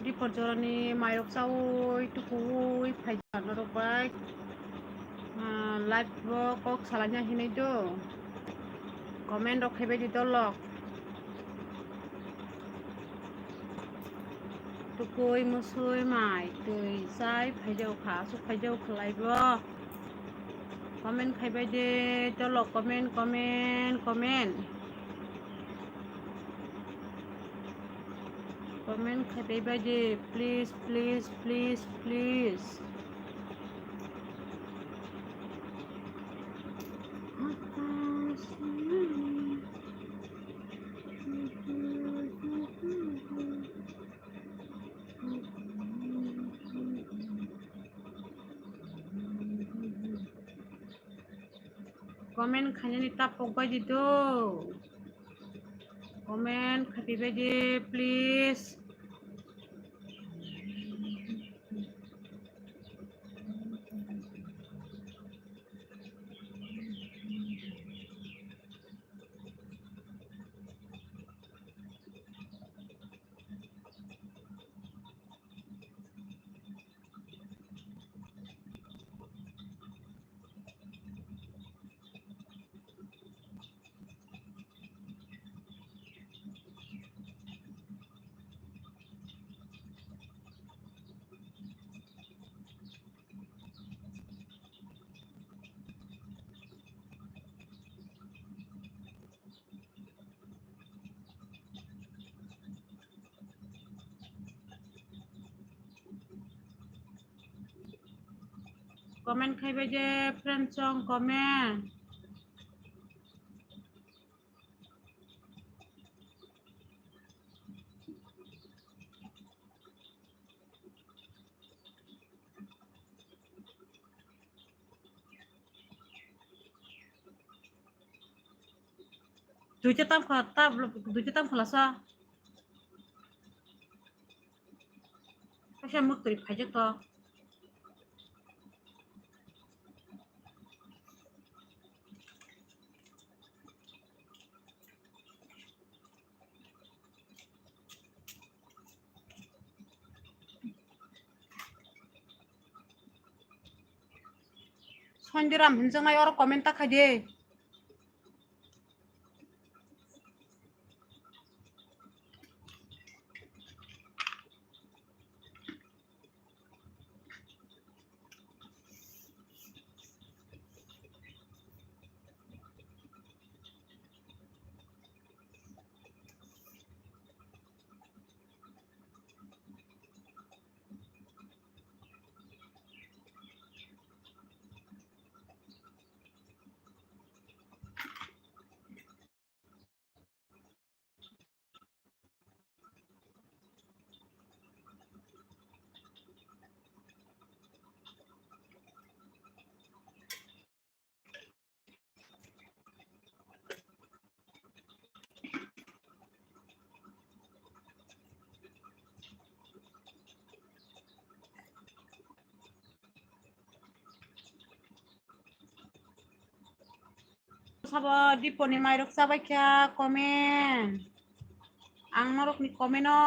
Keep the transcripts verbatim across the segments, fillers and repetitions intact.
Dipor jorani mairok chaui tukuui phaijak norok bai. Ah, live o kok salaina hinwi do. Comment rok khaibai di dolok. Tukui musui mai twi chai phaijak kha, aswk phaijak khlai bo. Comment khaibai de dolok, comment, comment, comment. Comment khaibai bai de, please, please, please, please. Comment khainani ta pokbai di do. Comment khaibai di, please. Comment khaibai je friend song comment. Duita tam kha, ta duita tam khala sa. Kaisa mukri phaijak to. Sondiram hinjaknai oro comment ta khaidi. Sabo Diponi mairok chabai kha comment. Ang norokni comment o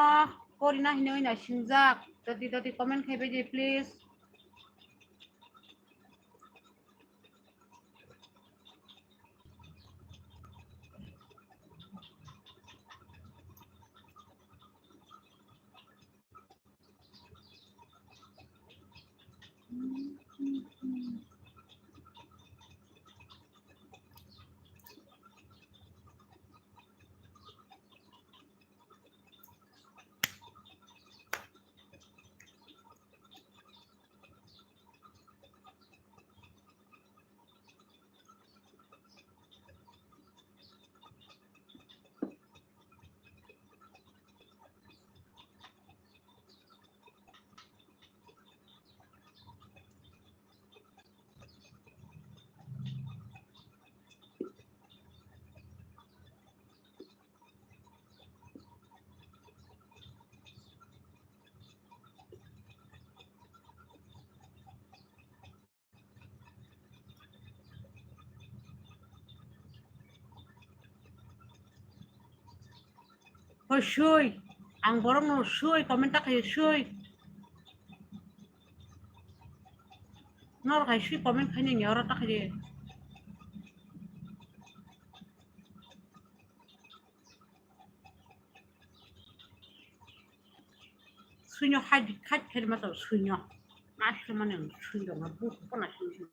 porina hinwi naisingjak. Doti doti comment khaibai di please. Hosoi. Ang borok no sui comment ta khai sui. Nor khai sui comment khai ni oro ta khai. Suinyo khai khai khai ma to suinyo. Mas ke mane suinyo ma bu ko na suinyo.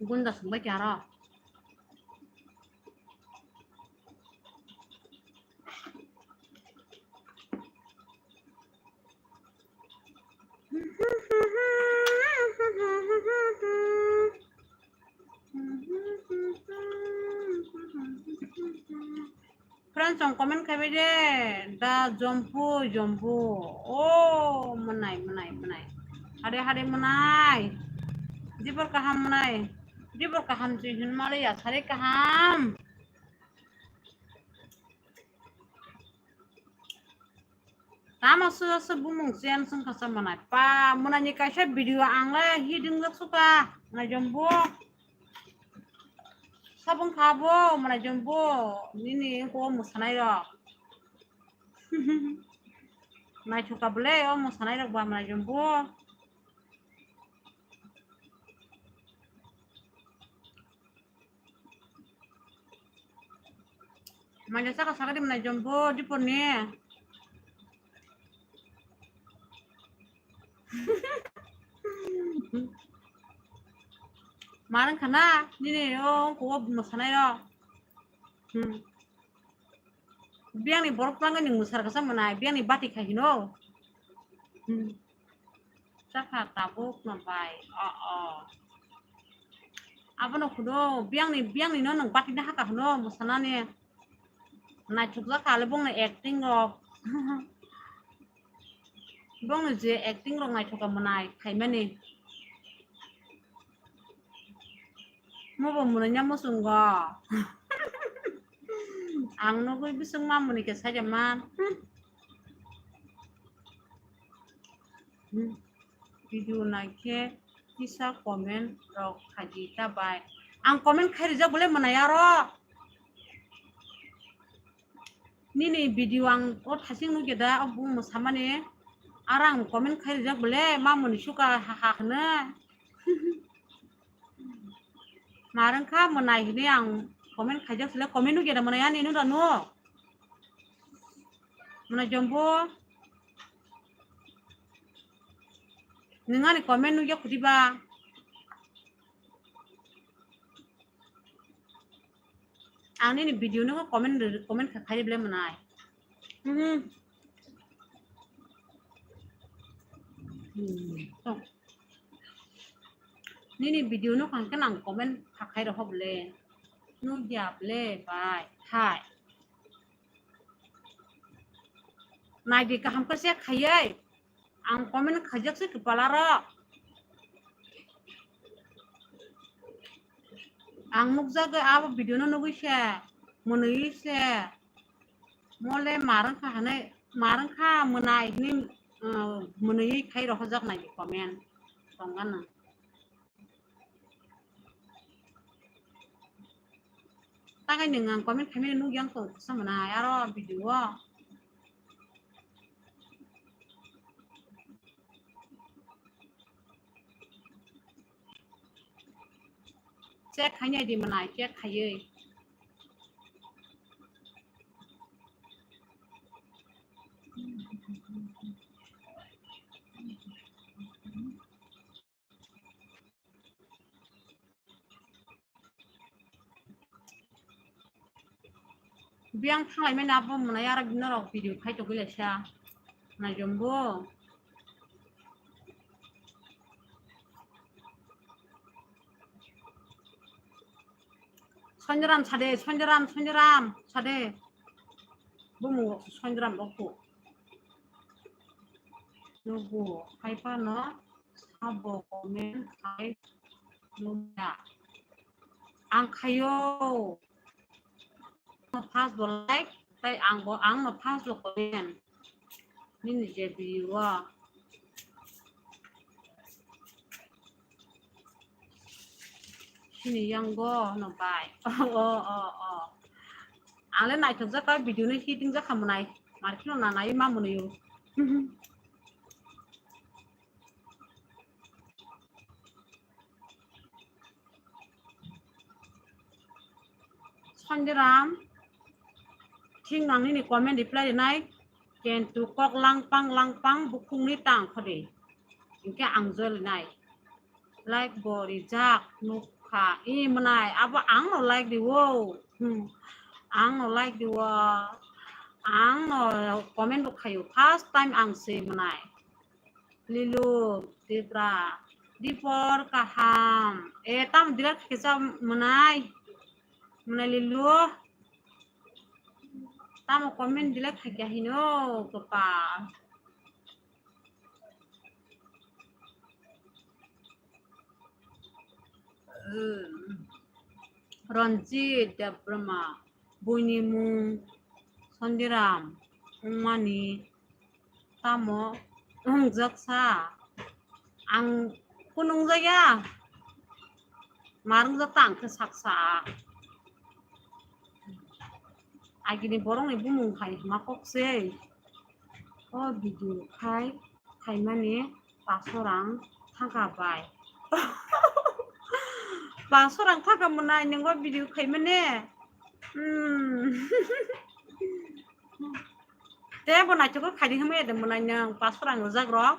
Gunda sungbai khe aro. Friends, chwng comment khaibai de, da jompu, jompu. O, mwnai, mwnai, mwnai. Hade, hade mwnai. Dibor kaham mwnai. Dibor kaham si hin male ya, sari kaham. Tamo sw sw bumung chen sung kasa mwnai. Pa, mwnai ni kaisa video ang le hiding jak suka. Mwnai jompu. Sabung kha bo, mwnai jompu, nini ko mwsanai rok. Naithoka bole o mwsanai rok ba mwnai jompu. Manja saka saka di mwnai jompu, dipor ni. Marang khana, nini o kuo mwsanai rok. Hmm. Biyangni borok twlangwi nwng mwsar kasa mwnai, biyangni bati khai hino. Hmm. Chakha tabuk no bai, o, o. Abono khudo, biyangni, biyangni no nwng bati na haka hino, mwsanani. Naithok jak kha le bongni acting rok. Bongni je acting rok naithoka mwnai khaimani. Mobo mwnai ya muchungo. Ang nugui bising ma mwnai khe saida man. Hmm. Video naikhe kisa comment rok khaidi ta bai. Ang comment khai rijak bole mwnai aro. Nini video ang o thasing nugya da, o bung mwsamani. Aro ang comment khai rijak bole, ma mwnwi suka ha ha hwno. Marwng kha mwnai hwnwi ang comment khaijak sile, comment nugya da mwnai ani nung da no. Mwnai jombo. Nwng ani comment nugya khuti ba. Ang nini video no comment, comment kha khai bele mwnai. Hmm. Hmm. Nini video no kang khe nang comment kha khai rokho bele. Nugya bele bai. Hai. Naidi kaham khe se khaiwi. Ang comment khaijak se kwpala rok. Ang nukjagwi abo video no nugwi se, mwnwi se. Mole marwng kha hwnwi, marwng kha mwnai hwnwi, uh, mwnwi khai rohorjak nai comment. Tongkha nang. Takai nwng ang comment khaimani nukya wng tong khe sa mwnai aro video o. Check khainai di mwnai, check khaiwi. Biyang thanglai mani abo mwnai aro norok video khai tongwi laisa. Naijombo. Sonjoram sade, Sonjoram, Sonjoram sade. Bumung Sonjoram rokbo. Nugo, hai phano sabo comment khai nukya. Ang khayo. First bo like, tai ang bo, ang no first bo comment. Nini je video o. Sini yang go no bai. O, o, o. Ang le naithok jak ka video no hitting jak kha mwnai. Mar kheno na nai ma mwnwi o. Sonjoram, thik nang nini comment reply rinai, kintu kok langpang langpang bukhukni tang khodi. Hinkhe ang jolinai. Like bo rijak nukha, i mwnai, abo ang no like di o. Hmm. Ang no like di o. Ang no comment bo khayo. First time ang se mwnai. Lilu, Tripura, dipor kaham. E, tam delete kisa mwnai. Mwnai Lilu. Tamo comment delete khaikya hino, kopal. Hmm. Ranjit Debbarma, buini mung Sondiram, wngmani tamo wngjaksa? Ang kunu wngjakya, mar wngjakta ang khe saksa. Agini borokni bumung hai hima kok se. O video khai khaimani paso rang thangkha bai. Paso rang thangkha mwnai nwngo video khaimani. Hmm. Te bo naithok khe khaidi hwnwi de mwnai nwng paso rang rwjak rok.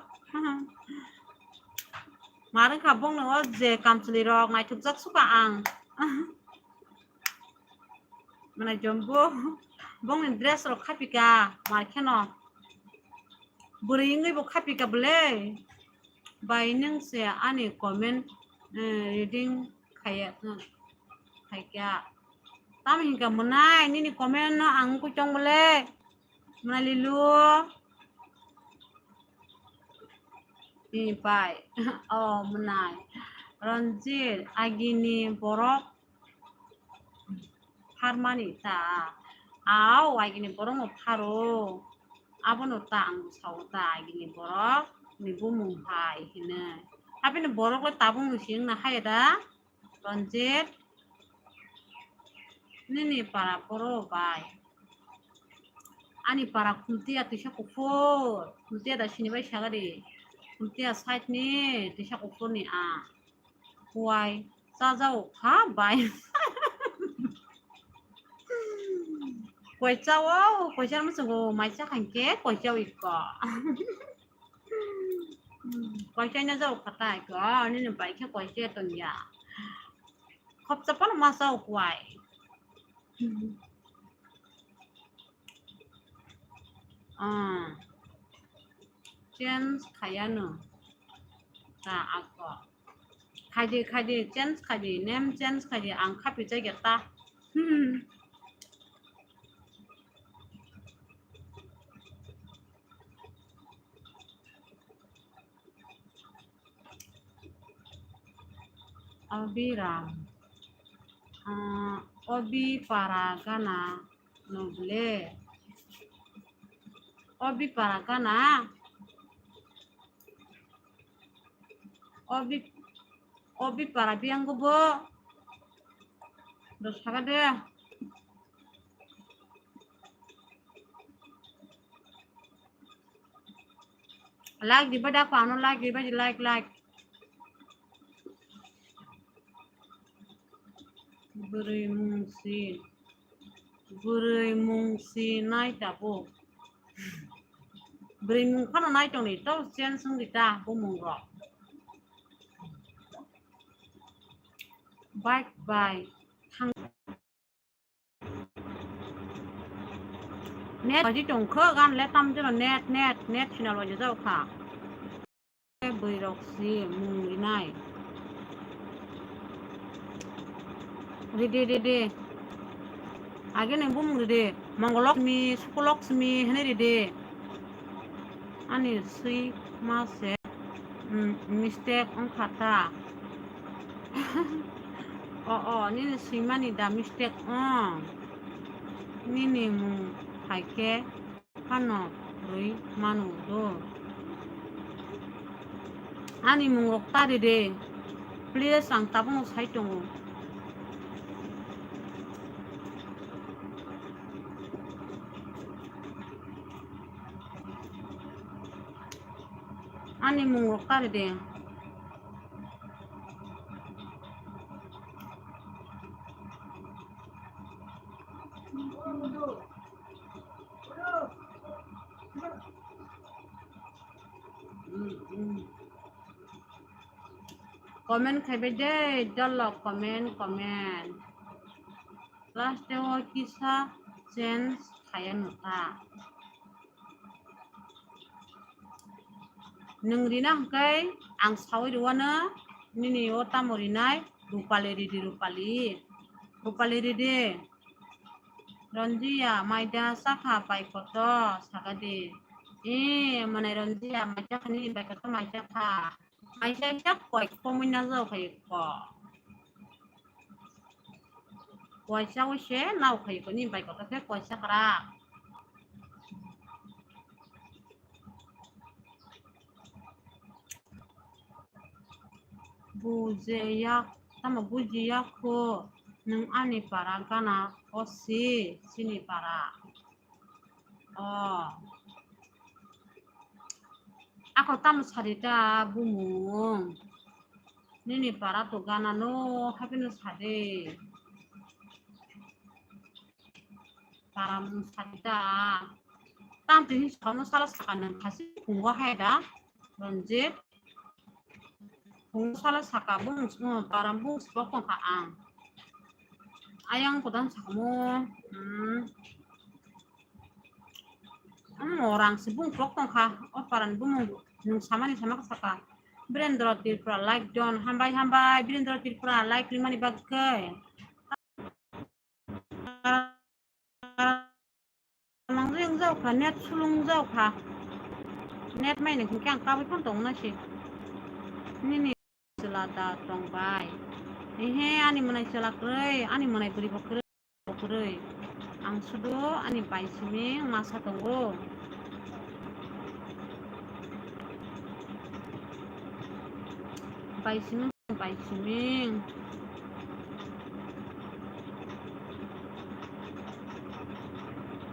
Mar wngkha bongni o je kamchwlwi rok naithokjak suka ang. Mwnai jombo bongni dress rok khapika mar kheno. Bwrwi wngwi bo khapika bwle. Bai nwng se ani comment, eh, reading khaiya, khaikya. Tamo hinkha mwnai nini comment no ang kuchong bwle. Mwnai Lilu. Ni pai. Oh, mwnai. Ranjit, agini borok pharmani ta. Au, agini borok no pharo. Abono ta ang sao ta, agini borok ni bumung hai hino. Abini borok le tabuk ni siyang na hai da. Ranjit, nini para boro bai. Ani para Khumtiya twisa kuphur. Khumtiya da sini bai sagadi. Khumtiya side ni twisa kuphur ni a. Kuai chajao kha bai. Kuai chao, kuai char muchungo mai cha khankhe kuai chao ikko. Koichai na jao khatai ko, nini bai khe koichai tongya. Khopsa pano ma chao kuai. Ah. Change khayano. Ta ako. Khaidi, khaidi, change khaidi, name change khaidi, ang khapi chai ta. Hmm. Abiram. Ah, obi para gana noble. Obi para gana. Obi, obi para biang go bo. Dos taka de. Like diba da, pano like diba, like, like. Bwrwi mung si, bwrwi mung si nai tabuk. Bwrwi mung phano nai tongdi, to change wngdi ta bumung rok. Bye bye. Thang. Net baji tongkho gan le tam jeno net, net, net final baji jao kha. Bwrwi rok si mung rinai. Ridi, ridi. Age ni bumung ridi. Mongolokmi, Sukolokmi, hene ridi. Ani swi ma se, mm, mistake wngkha ta. O, o, nini swimani da mistake wng. Nini mung hai khe phano rwi mano do. Ani mung rok ta ridi. Please, ang tabukno sai tongo. Ani mung rok ta ridi. Comment khaibai de, dol rok comment, comment. Last o kisa change khaya nota. Nwng rina hwnkhe ang sawi rwano nini o tamo rinai Rupali ridi, Rupali. Rupali ridi. Ronjiya, maida sakha pai koto sakadi. E, mane Ronjiya, maida khani bai koto maida kha. Maida kha koi komui na jao khai ko. Koisa wise nao khai ko ni bai koto khe koisa kra. Bujiya, tamo bujiya kho, nwng ani para gana o si, chini para. O. Ako tamo sadi ta bumung. Nini para to gana no happy no sadi. Para mung sadi ta. Tam tini sono sala saka nang khasi kungo hai da. Ranjit. Bung sala saka bung, bung, param bung sibok tongkha ang. Ayang kodam sakamo, hmm. Hmm, orang si bung sibok tongkha, o paran bung nung samani sama saka. Birendra Tripura like don, hambai hambai, Birendra Tripura like rimani bagwi. Mangjak wngjaokha, net sulung wngjaokha. Net maini hwnkhe ang kabui phano tongna se. Nini chwla da tongbai. Ehe, ani mwnai chwla kwrwi, ani mwnai bwrwi bo kwrwi, bo kwrwi. Ang sudu ani bai simi masa tongo. Bai simi. Bai simi.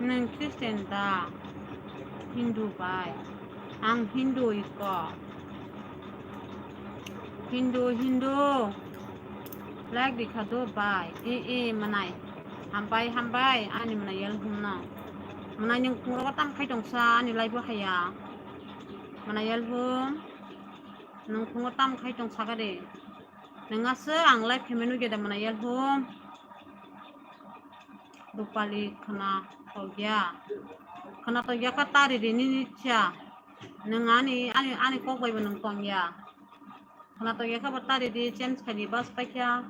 Nwng Christian da? Hindu bai. Ang Hindu iko. Hindu, Hindu. Like rikha do bai. E, e, mwnai. Hambai, hambai. Ani mwnai yel humno. Mwnai nwng khungrogo tam khai tongsa ani live o haya. Mwnai yel hum. Nwng khungo tam khai tong saka de. Nwng aswk ang live phaimani nugya da mwnai yel hum. Rupali khwna tokya. Khwna tokya kha tari rini nicha. Nwng ani, ani, ani kok bai bo nwng tongya. Khwna tokya kha bo tari di change khaidi bas paikha.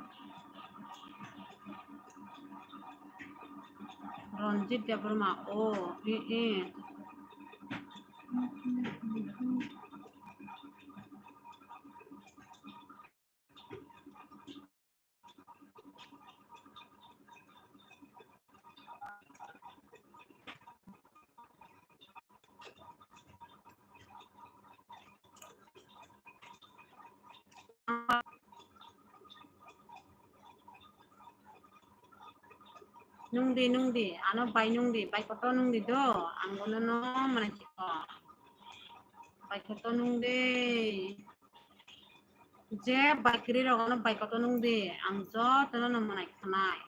Ranjit Debbarma, o, i, i. Nungdi, nungdi, ano bai nungdi, bai koto nungdi do, ang bono no manai chiko. Bai koto nungdi. Je bai kwrwi rok ano bai kotor nung di, ang jotono no mwnai khanai.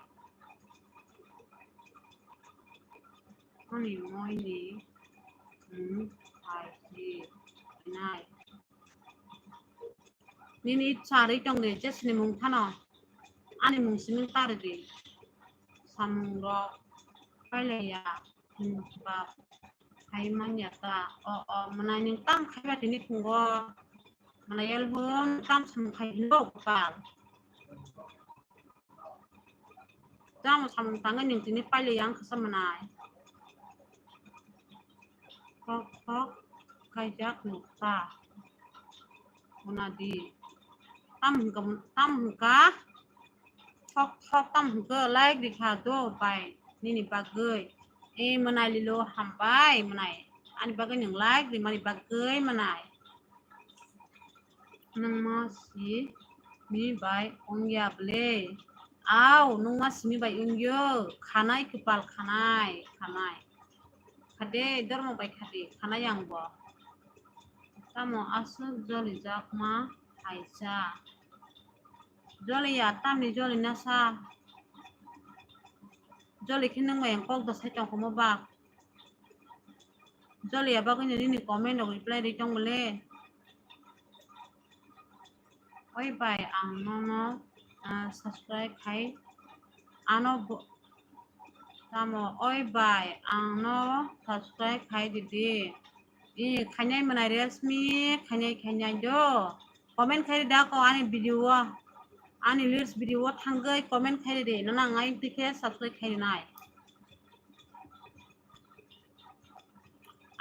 Ani moi ni, hmm, hai, hi, nai. Nini charwi tong di, jesni mung phano. Ani mung simi ta rw di. Samung rok pailaiya, hmm, bap. Hai manya ta, o, o, mwnai nwng tam khaiba tini thungo. Mwnai yel hwn tam samung khai hwnbo kopal. Tamo samung tangwi nwng tini pailaiya wng kha sa mwnai. Thok thok khaijak nukha. Hwnadi. Tam hwnkha, tam hwnkha. Thok thok tam hwnkha, like rikha do bai nini bagwi. E mwnai lilo hambai mwnai. Ani bagwi nwng like rimani bagwi mwnai. Nungma simi bai wngya ble? Au, nungma simi bai wngyo. Khanai kwpal khanai, khanai. Khade, dormo bai khade, khanai ang bo. Tamo aswk jolijakma haisa. Joliya, tamni joli nasa. Joli khe nung bai ang kok da sai tong khumo ba. Joliya bagwi no nini comment rok reply rwi tong bole. Oi bai, ang nono, ah, subscribe khai. Ano bo-, tamo, oi bai, ang no subscribe khai didi. I khainai mwnai Resmi, khainai khainai do. Comment khai da ko ani video o. Ani reels video o thangwi comment khai de. Nana ngai tikhe subscribe khai nai.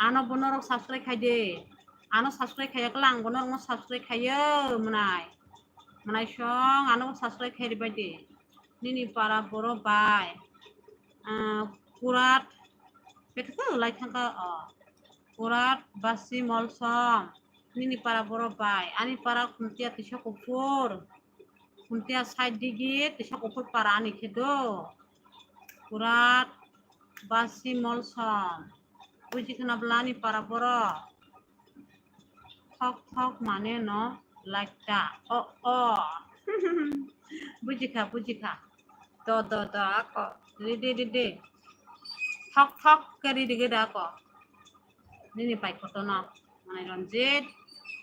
Ano bono rok subscribe khai de. Ano subscribe khai yakla ang bono rok subscribe khai yo mwnai. Mwnai song ano subscribe khai bai de. Nini para boro bai. Ah, kurat. Betul lai thangka, oh. Kurat basi molsom. Nini para boro bai. Ani para khuntia tisa kuphur. Khuntia side digi tisa kuphur para ani khe do. Kurat basi molsom. Buji khna bla ani para boro. Thok thok mane no like ta. O, o. Buji kha, buji kha. Do, do, do, ako. Ridi, ridi. Thok thok khe ridi gede ako. Nini bai kotono. Mane Ranjit.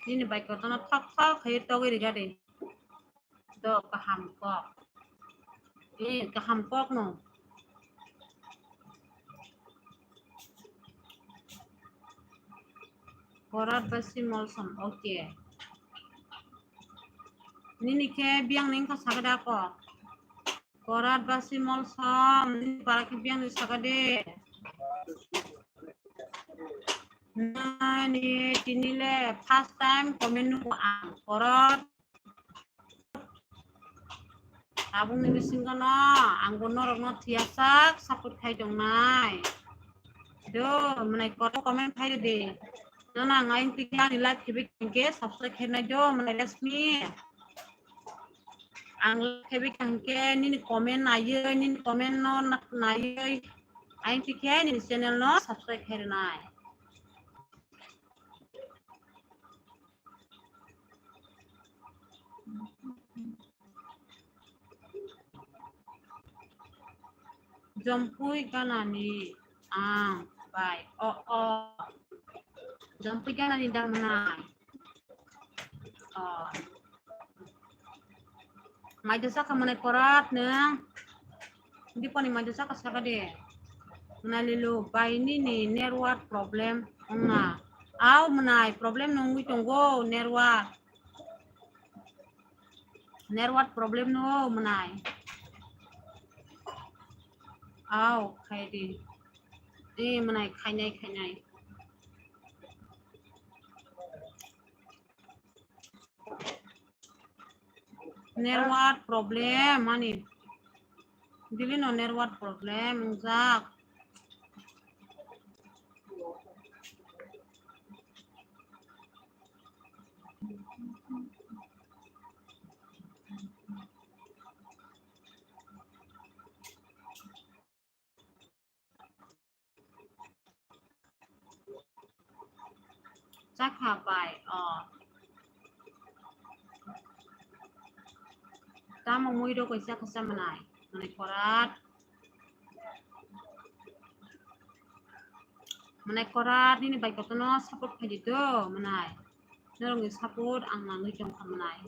Nini bai kotono thok thok khe togwi rigadi. Do kaham kok. Eh, kaham kok no. Korat basi molsom, okay. Nini khe biyang ni wngkha sakada ko. Korat basi molsom, nini para khe biyang ni sakade. Nani tini le first time comment nugo ang. Korat. Tabuk ni bisingo no, ang bo norok no thiyasak support khai tongnai. Do, mwnai koto comment khai de. Nana ang ayang tiki ani live khibi kangke subscribe khai nai do, mwnai Resmi. Ang live khibi kangke nini comment naiye, nini comment no na-, naiye. Ayang tiki nini channel no subscribe khai nai. Jompui ganani ang bai. O, o. Jompui ganani dang nai. O. Mai de saka mane korat nang. Diponi mai de saka saka de. Mwnai lilo bai nini network problem wngna. Au mwnai problem nungwi tongo network. Network problem no mwnai. Au khai di. E mwnai khainai khainai. Network problem ani. Dili no network problem wngjak. Chakha bai, o. Tamo mui rok kaisa kaisa manai. Manai korat. Manai korat nini bai kotono support khai di to manai. Norokni support ang nangwi tongkha manai.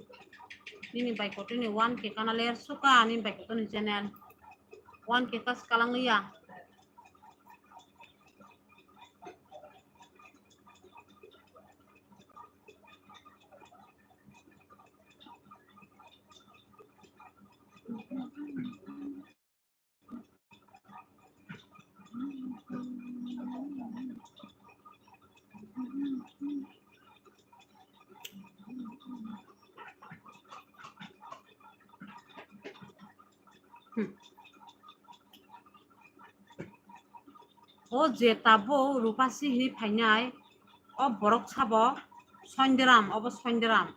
Nini bai kotoni one K kana ler suka nini bai kotoni channel. One K kas kalang liya. Hmm. O je tabuk Rupasi hinwi phainai, o borok sabo Sondiram, obo Sondiram.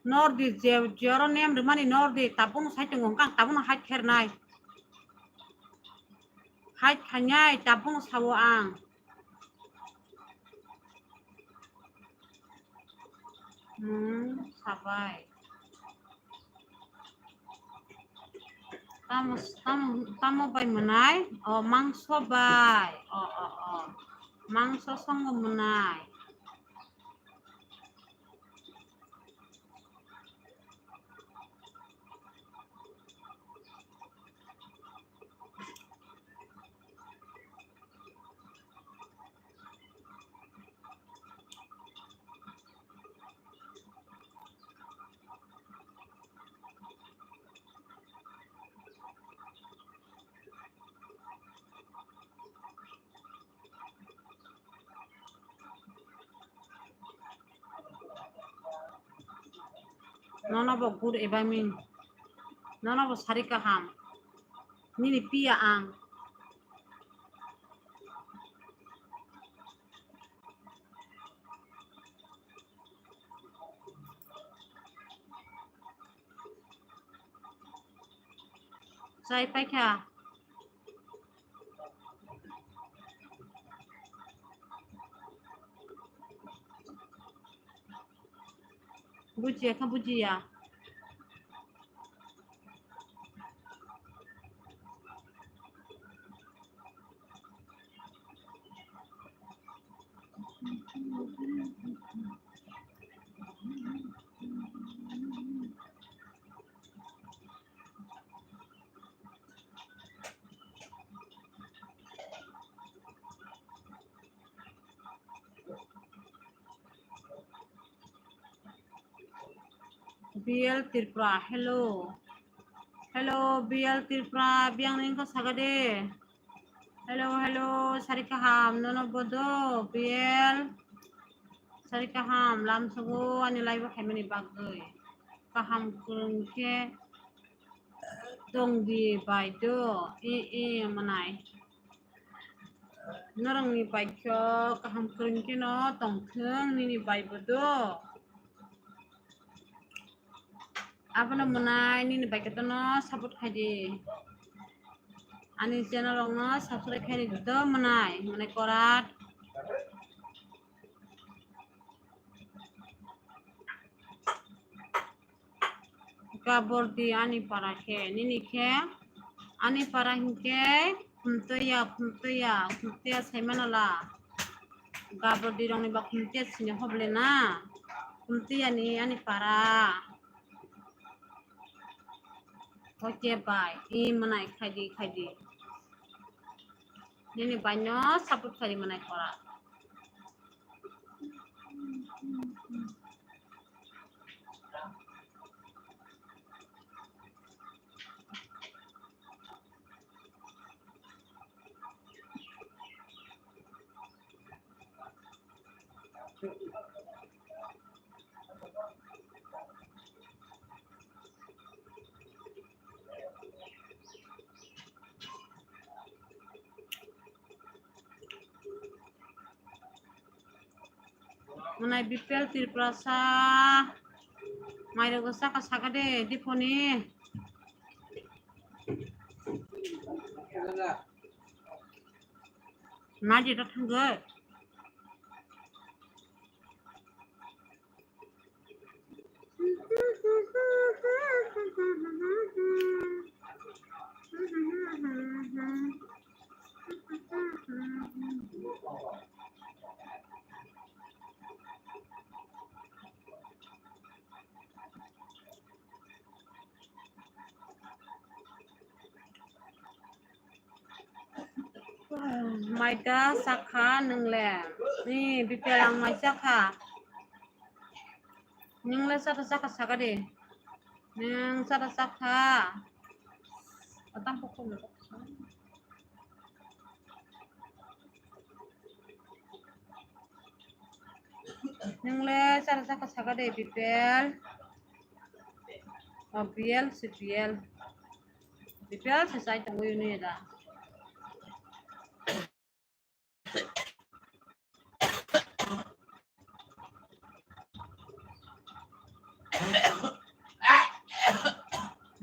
Nordi je, je oro nem rwmani nordi, tabukno sai tongo, hwnkhe ang tabukno hai khernai. Hai khainai, tabukno sao ang. Hmm, sabai. Tamo, tamo, tamo bai mwnai? O, mangso bai. O, o, o. Mangso songo mwnai. Nono bo good evening. Nono bo sari kaham. Nini piya ang. Chai paikha. Bujiya kha bujiya. B L Tripura, hello. Hello, B L Tripura, biyang nini wngkha saga de. Hello, hello, sari kaham, nono bodo, B L. Sari kaham, lamsogo ani live o khaimani bagwi. Kaham kwrwng khe tongdi bai do, e, e, manai. Norokni baikhe kaham kwrwng kheno tongthwng nini bai bodo. Abono mwnai nini bai khe tono support khai di. Ani channel rokno subscribe khai di do mwnai, mwnai korat. Gabordi ani para khe, nini khe ani para hinkhe khumtoya, khumtoya, khumtoya saimanala. Gabordi rokni ba khumtoya sini hoble na. Khumtoya ni ani para. Hoite bai, i mwnai khaidi, khaidi. Nini bai no support khai mwnai kora. Mwnai B P L Tripura sa mairok saka saka de diponi. Naji ta thangwi. Maida sakha nwngle? Ni bipel ang mai sakha. Nwngle sata sakha sakha de. Nwng sata sakha. Atang pokok. Nwngle sara saka saka de bipel. O bipel si bipel. Bipel si sai tongwi uni da.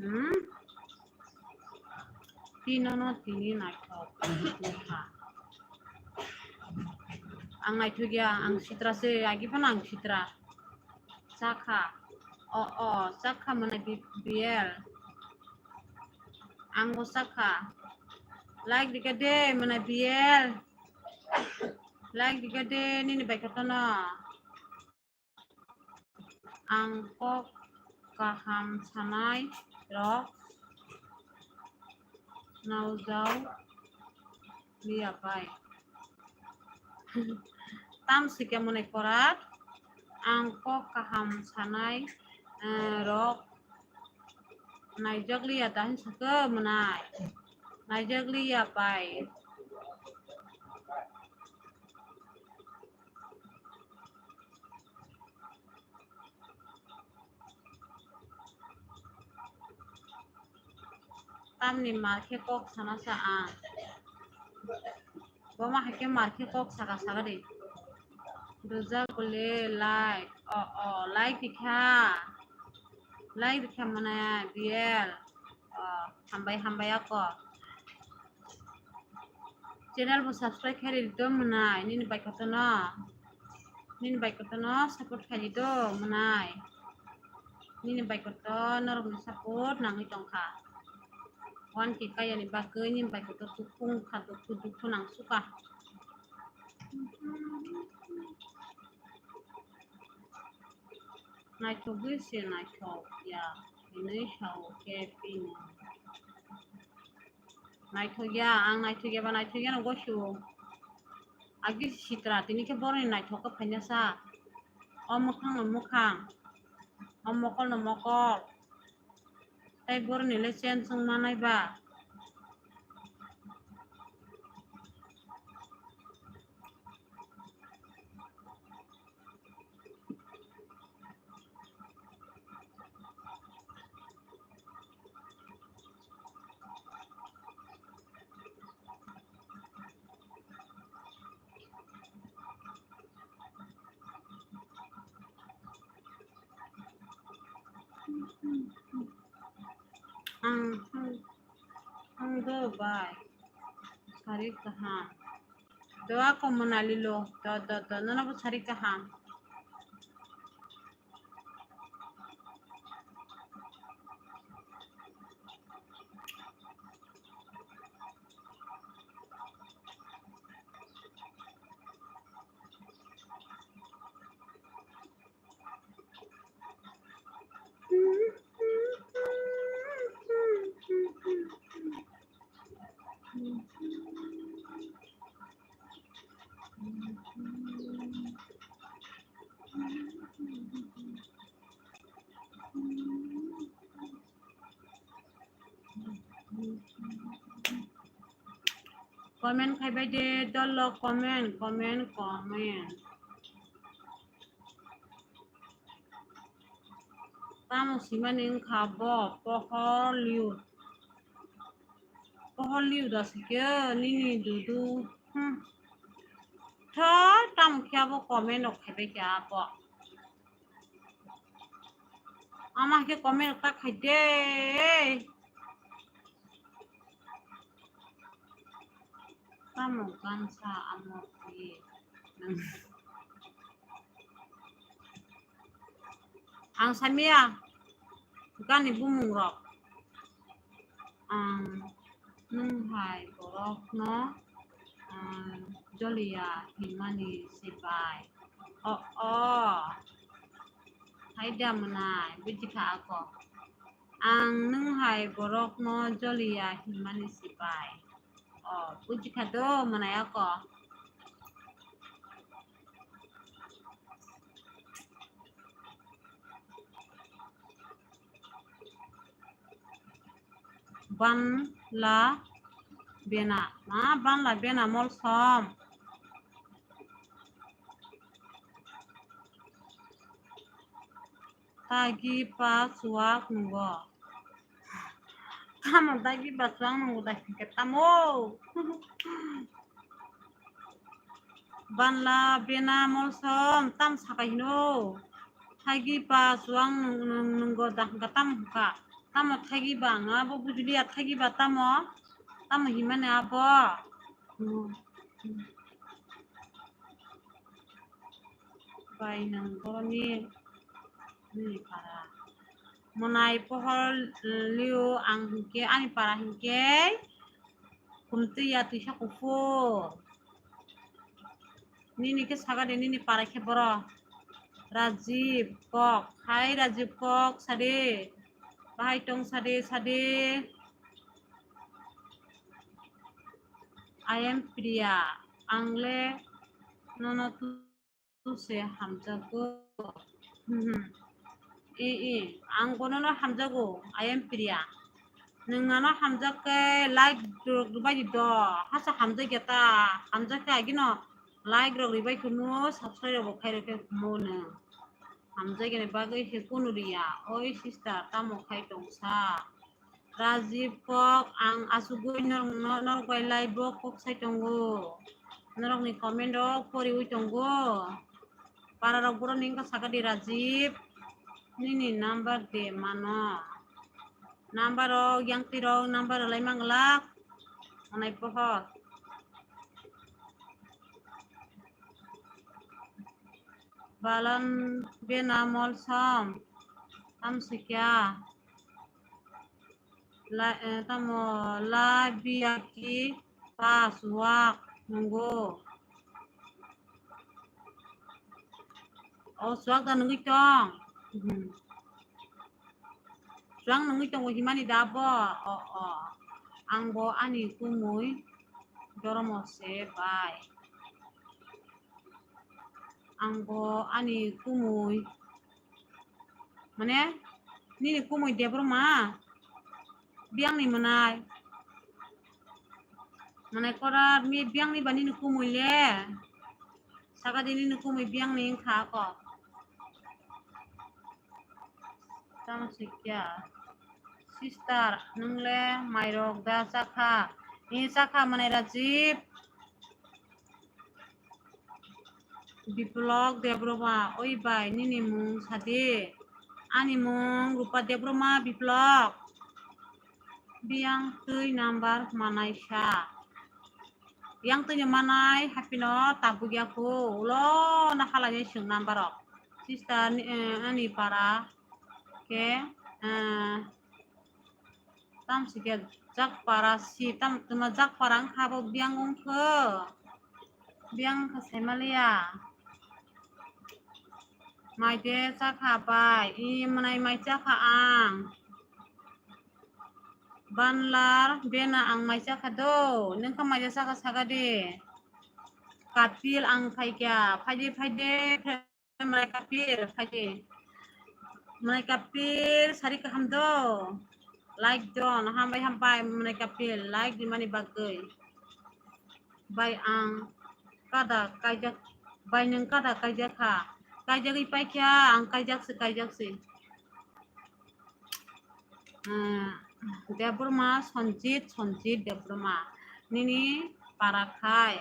Hmm? Tino no tini naithok. Ang naithok ya, ang sitra se, agi phano ang sitra. Sakha. O, o, sakha mwnai bi-, bipel. Ang bo sakha. Like dikha de, mwnai bipel. Like dikha de, nini bai kha tono. Ang kok kaham sanai rok naujao liya pai. Tam sikhe mwnai korat, ang kok kaham sanai, eh, rok naijak liya ta hinsa khe mwnai. Naijak liya pai. Tamni mar khe kok sana sa ang. Bo ma hai khe mar khe kok saka saka de. Dujak bole like. O, o, like dikha. Like dikha mwnai bipel. O, hambai, hambai ako. Channel bo subscribe khe ridi do mwnai, nini bai kotono. Nini bai kotono support khe ridi do mwnai. Nini bai koto norokni support nangwi tongkha. One K kayani bagwi nini bai koto kuphung kha, dukhu dukhu nang sukha. Naithogwi se naithok ya, hinwi sao khe bini. Naithok ya, ang naithok ya ba naithok ya no gosu. Agi sitra tini khe boroni naithok khe phaina sa. O mwkhang no mwkhang, o mokol no mokol. Tai boroni le chen chwng manai ba. Ang, ang, ang do bai. Sari kaham. Do ako Monali lo. Do, do, do. Nono bo sari kaham. Comment khai bai de, dol lo comment, comment, comment. Tamo simani wngkha bo, pohor liu. Pohor liu da sikhe nini dudu. Hmm. Tho, tamo khe abo comment rok khai bai khe abo. Ama khe comment ta khai de. Tamo gansa amo khe. Ang samia gani bumung rok. Ang nwng hai borok no, ah, joliya hinmani sipai. O, o. Hai da mwnai, buji kha ako. Ang nwng hai borok no joliya hinmani sipai. Oh, buji kha do, mwnai ako. Banla bena, ma banla bena molsom. Tagi pa chuak nungo. Tamo tagi pa chuak nungo da hingke tamo. Banla bena molsom tam sakai hino. Tagi pa chuak nung-, nung-, nungo da hingke tam hingka. Tamo tagi ba nga bo bujulia tagi ba tamo. Tamo himane abo. Hmm. Bai nang boroni nini para. Monai pohor liu ang hingke ani para hingke kumtwi ya twisa kuphur. Nini ke saga de nini para khe boro. Rajiv Kok. Hai Rajiv Kok sade. Bahai tong sade sade. I am Priya. Ang le nono tu, tu se hamjago. Hmm. I, i, ang bo nono hamjago. I am Priya. Nwng ano hamjak khe like rok rwbai di do. Hasa hamjak ya ta. Hamjak khe agino like rok rwbai kunu subscribe rok bo khai rok khe kumo nwng. Hamjak ya ni bagwi he kunu riya. Oi sister tamo khai tong sa. Rajiv Kok, ang asugwi norok, norok bai live o kok sai tongo. Norokni comment rok poriwi tongo. Para rok boroni wngkha sakha di Rajiv. Nini number de mano. Number rok, yang twi rok, number rok lai manglak. Manai pohor. Balan bena molsom. Tam sikya. La, eh, tamo la biya ki pa suwak nungo. O suwak da nungwi tong. Hmm. Suwak nungwi tongo himani da bo. O, o. Ang bo ani kumui doromo se bai. Ang bo ani kumui. Mane, nini kumui Debbarma. Biyangni mwnai. Mwnai kora, mi biyangni ba nini kumui le. Saka di nini kumui biyangni wngkha ako. Tamo sikya. Sister, nwng le mairok da chakha? Ni chakha mwnai Rajiv. Biplok Debbarma, oi bai, nini mung sadi. Ani mung Rupa Debbarma, Biplok. Biyang twi number manai sa. Yang twi ni manai hapino tabuk ya ko. Ulo na halai ni sung number rok. Sister ni, eh, ani para. Ke, eh, Tam sikya jak para si, tam tuma jak para wngkha bo biyang wngkha. Biyang wngkha saimaliya. Mai de chakha bai, i mwnai mai chakha ang. Banlar bena ang mai chakha do, nengkha mai de chakha saka de. Kapil ang phaikya, phaide phaide. Mwnai Kapil, phaidi. Mwnai Kapil, sari kaham do. Like do, no hambai hambai, Mwnai Kapil, like di mani bagwi. Bai ang kada kaijak, bai nwng kada kaijak kha. Kaijagwi paikha, ang kaijak se, kaijak se. Ah, Debbarma Sanjit, Sanjit Debbarma. Nini para khai.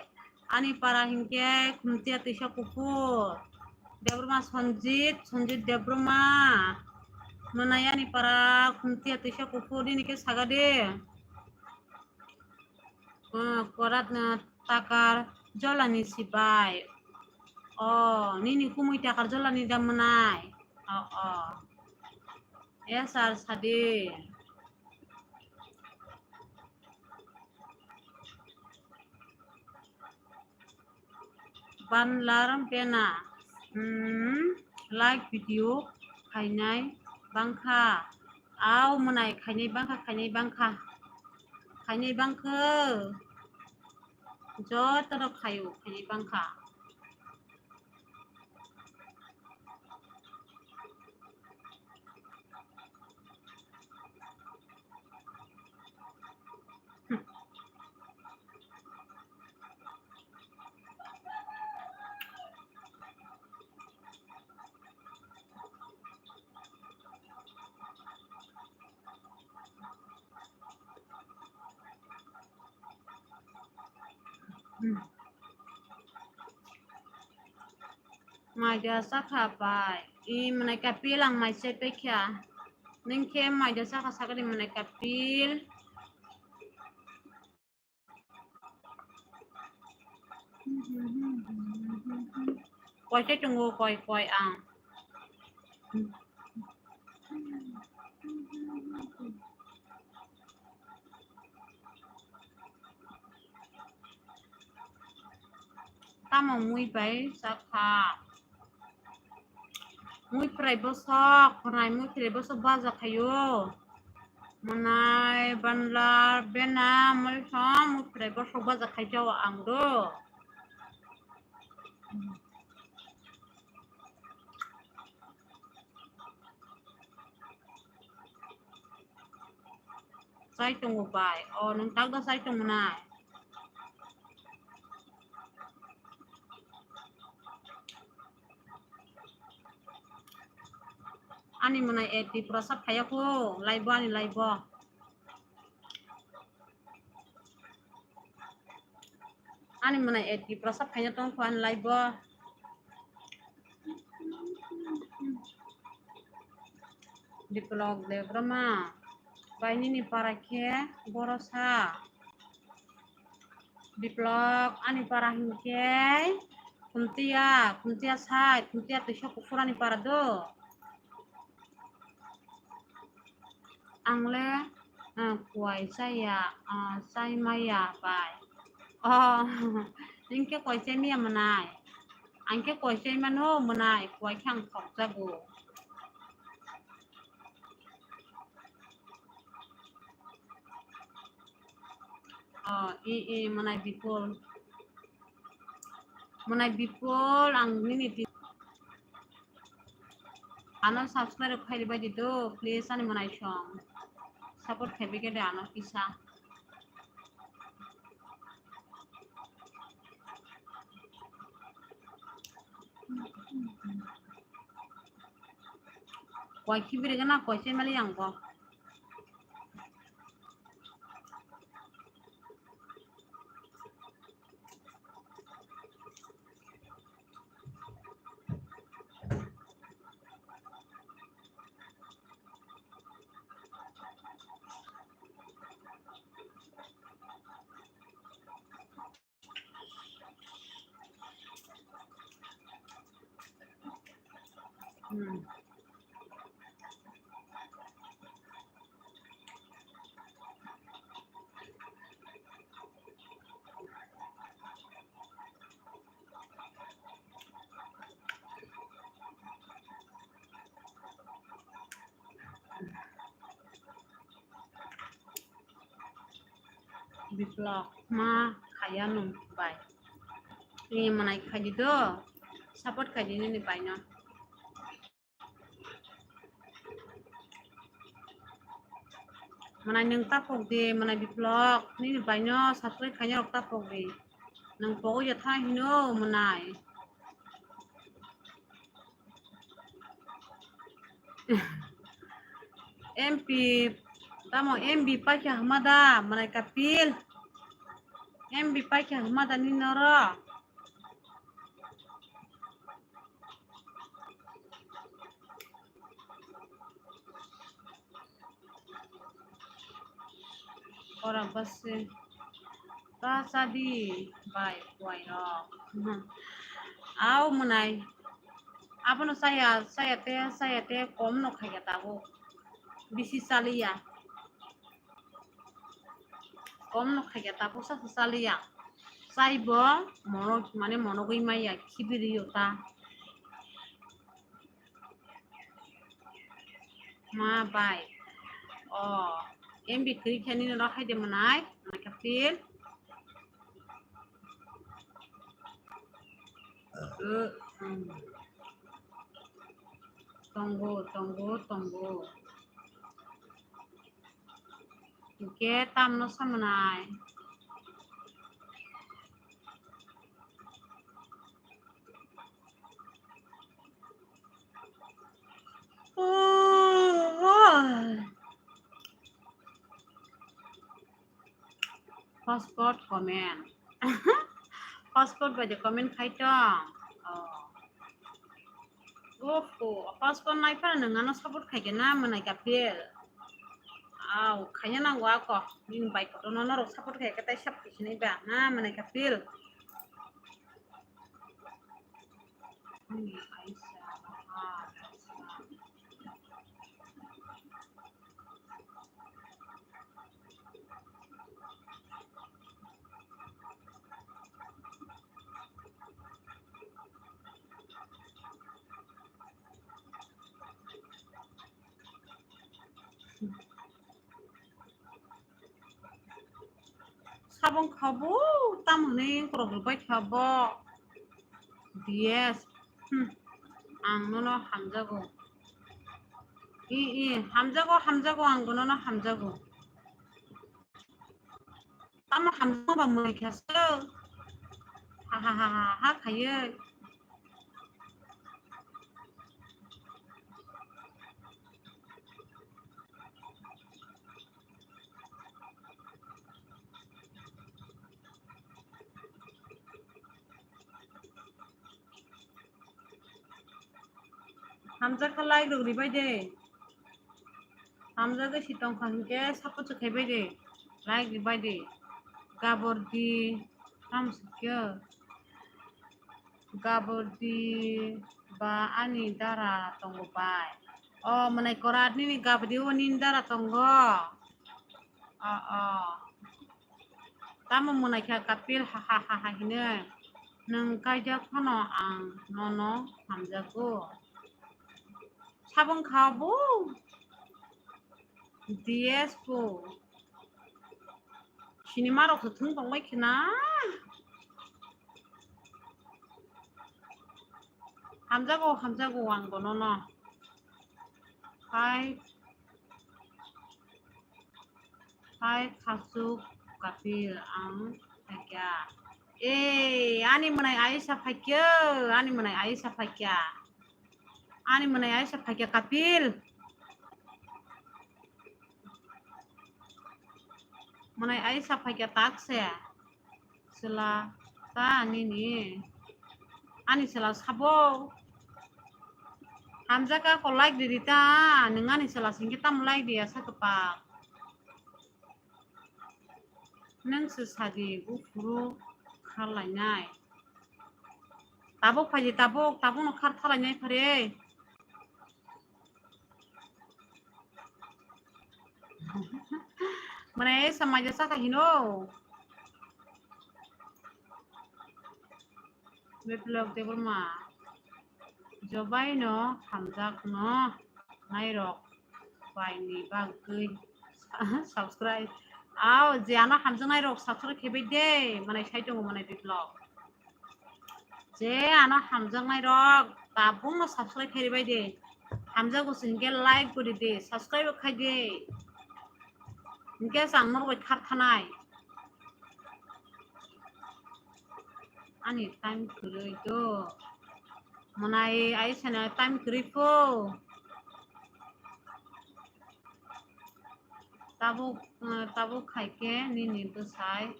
Ani para hinkhe Khumtiya Twisa Kuphur. Debbarma Sanjit, Sanjit Debbarma. Mwnai ani para Khumtiya Twisa Kuphur nini khe saga de. Ah, korat, ah, takar jolani sibai. Oh, nini kumui takar jolani da mwnai. Oh, oh. Yes, sir, sadi. Banlar bena, hmm, like video khainai bangkha. Au mwnai khainai bangkha, khainai bangkha. Khainai bangkha. Joto rok khaio, khaini bangkha. Maida sakha bai. I mwnai kapil ang mai se pekha. Ningkhe maida sakha sakha di mwnai kapil. Koi se tongo, koi, koi ang. Tamo mui bai sakha. Mui prai bosok, prai mui prai bosok baja khayo. Mwnai, bandar, bena, mui som, mui prai bosok baja khai jao ang do. Chai tongo bai. O, nwng tak da chai tongo nai. Ani mwnai A T Pro sa phaiya kho, live bo ani live bo. Ani mwnai A T Pro sa phaiya tong kho ani live bo. Biplok Debbarma, bai nini para khe boro sa. Biplok ani para hinkhe Khumtiya, Khumtiya sai, Khumtiya twisa kuphur ani para do. Ang le, ah, kuai chaya, ah, chai maya bai. Oh, ningkhe kuai chai maya mwnai. Ang khe kuai chai mano mwnai, kuai khe ang thok jago. Oh, i, i, mwnai Bipul. Mwnai Bipul, ang nini ti-, ano subscribe khai ribai di do, please, ani mwnai song. Support khai bai khe de ano kisa. Kuai khibiri gana, kuai chai mali ang bo. Hmm. Biplok ma khaya nung bai. Ini manai khai di do. Support khai di nini bai no. Manai nung tapok di, manai Biplok. Nini bai no subscribe khai rok tapok di. Nung pogo ya thai hino manai. M P, tamo M P paikha hama da, manai Kapil. M P paikha hama da ni noro. Ora basi. Ta sadi bai kuai rok. Au mwnai. Abono saya, saya te, saya te kom no khaiya tabuk. Bisi chaliya. Kom no khaiya tabuk sa chaliya. Saibo mono mane monogwi maya khibiri yo ta. Ma bai. O, M B twi khe nini rok hai de mwnai, mwnai khe feel. Tongo, tongo, tongo. Hingke tamno samanai. Passport comment. Passport bai de comment khai tong. Oh. Oho, passport nai phano nwng ano support khai khe na mwnai Kapil. Au, khaina nango ako. Nini bai kotorno norok support khai khe tai sap khe sinai ba na mwnai Kapil. Sabong khabo tam hwnwi korok rwbai kha bo. D S. Hmm. Ang nono hamjago. I, i, hamjago, hamjago, ang bo nono hamjago. Tamo hamjakma ba mwnwi kha se. Ha, ha, ha, ha, ha, khaiwi. Hamjak kha like rok ribai de. Hamjagwi si tongkha hinkhe support se khaibai de. Like ribai de. Gabor di. Tamo sikyo. Gabor di ba ani dara tongo bai. O mwnai korat nini gabdi o nini dara tongo. O, o. Tamo mwnai kha Kapil ha ha ha ha hinwi. Nwng kaijak phano ang nono hamjago. Sabong kha bo. D S bo. Sinima rok se thung tong bai khna. Hamjago, hamjago ang bono no. Hai. Hai khasuk Kapil ang phaikya. Eh, ani mwnai Aisha phaikya, ani mwnai Aisha phaikya. Ani mwnai Aisha phaikya Kapil. Mwnai Aisha phaikya takse. Sela ta nini. Ani sela sabo. Hamjaka ko like di di ta. Nung ani sela singke tam like di asa kepak. Nung se sadi gufuru kharlainai. Tabuk phaidi tabuk, tabuk no khar thalainai phare. Mane samai jasa ka hino. Biplop Debbarma. Jobai no hamjak no nairok bai ni bagwi subscribe. Ao je ano hamjak nairok subscribe khebai de. Mane sai tongo mane Biplop. Je ano hamjaknai rok tabuk no subscribe khairibai de. Hamjago se hinkhe like gori de, subscribe khai de. Hinkhe se ang norok bai khar thanai. Ani time kwrwi do. Mwnai ai sana time kwrwi pho. Tabuk, eh, tabuk khai khe nini bwsai.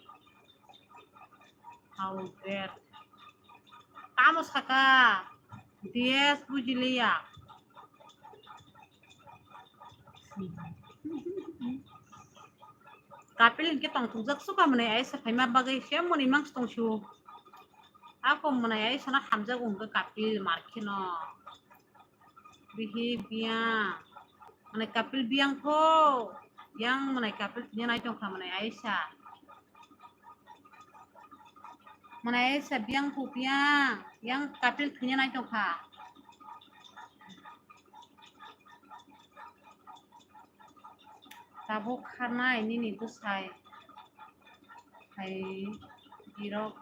How great. Tamo saka? D S bujiliya. Kapil hinkhe tongthokjak suka mwnai Aisha phaima bagwi se mwnwi mang tongsu. Ako mwnai Aisha no hamjago hinkhe Kapil mar kheno. Bihi biyang. Mwnai Kapil biyang pho. Yang mwnai Kapil thwina nai tongkha mwnai Aisha. Mwnai Aisha biyang pho biyang. Yang Kapil thwina nai tongkha. Tabuk kharnai nini bwsai. Hai dirok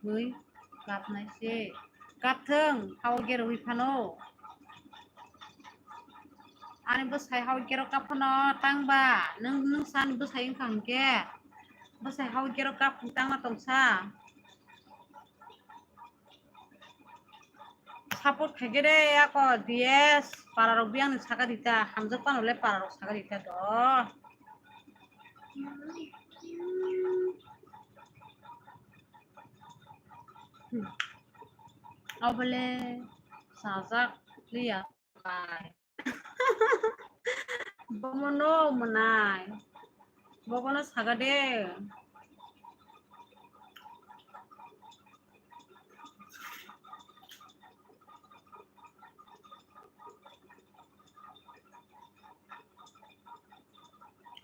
wi kapnai se. Kapthwng, hao gero wi phano. Ani bwsai hao gero kap phano tangba. Nwng, nwng sa ani bwsai wngkha hwnkhe. Bwsai hao gero kap tangma tongsa. Support khaikhe de ako D S para rok biyang ni saka dita, hamjak pano le para rok saka dita do. Obole sajak liya bai. Bomono mwnai. Bobono saga de.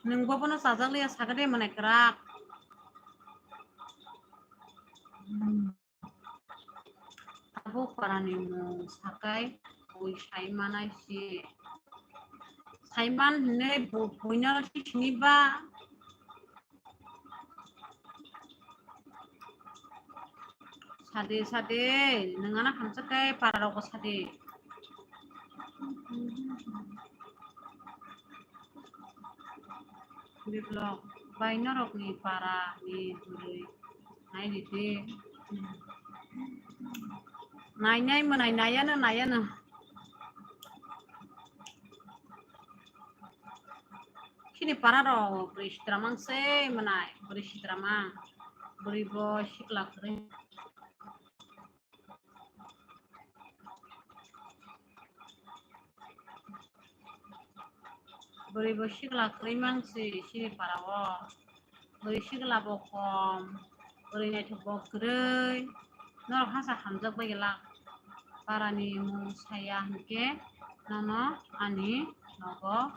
Nwng bobono sajak liya saga de mwnai kwrak. Abo parani mung sakai bui saimanai si. Saiman hinwi bu-, buino si siniba. Sade, sade, nwng ano hamjakhe para rogo sade. Biplok bai norokni para ni bwrwi nai di de. Nai nai mwnai nai ano nai ano. Chini para rok bwrwi sitra mang se mwnai bwrwi sitra mang bwrwi bo sikla kwrwi. Bwrwi bo sikla kwrwi mang si chini para o. Bwrwi sikla bo kom, bwrwi naithok bo kwrwi. Norok hasa hamjak bai glak. Para ni mung saya hinkhe nono ani nogo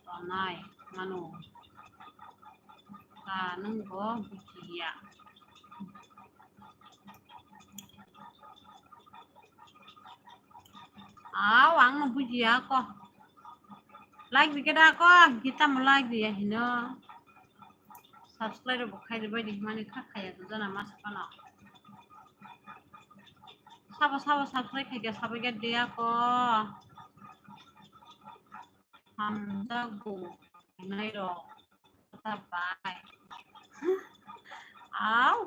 tonai mano. Ta nwng bo bujiya. Aw, ang no bujiya ko. Like di keda ko, kita mo like di ya hino. Subscribe bo khai di bai di mani kha khaya to jana mas kono. Sabo sabo subscribe khai dia sabo ga dia ko. Hamjago nairok kota bai. Aw,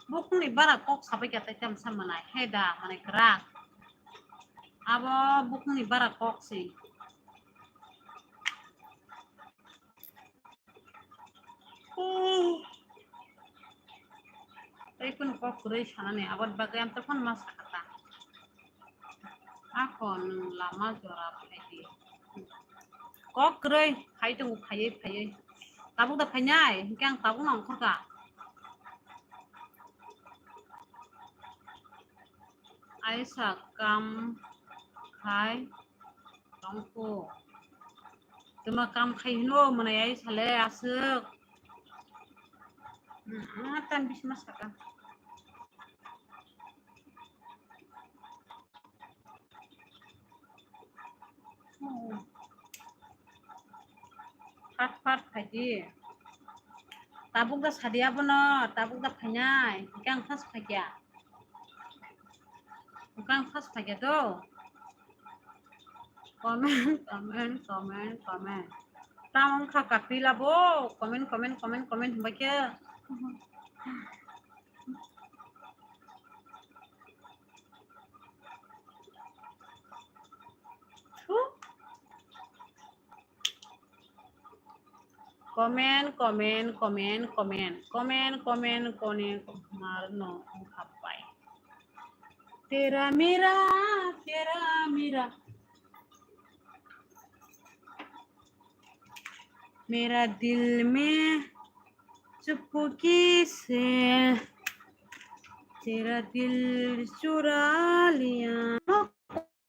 bukungni bara kok sabai kha tai tam sa mwnai he da mane kwrak. Abo bukungni bara kok si. Tei kunu kok kwrwi sanani aboni bagwi ang tei phano ma sakha ta. Ako nwng lama jora phaidi. Kok kwrwi phai tongo, phaiwi phaiwi. Tabuk da phainai, hinkhe ang tabuk no ongkhorkha. Aisa kam khai tongkho. Tuma kam khai hino mwnai ai sale aswk. Hmm, ang tan bisma saka. Hmm. Fat fat phaidi. Tabuk da sadi abono, tabuk da phainai. Hwnkhe ang first phaikya. Hwnkhe ang first phaikya do. Comment, comment, comment, comment. Tamo wngkha kapila bo. Comment, comment, comment, comment hwnbai khe. Comment, comment, comment, comment. Comment, comment, comment, marno khapai. Tera mera, tera mera. Mera dil mein chupke se tera dil chura liya.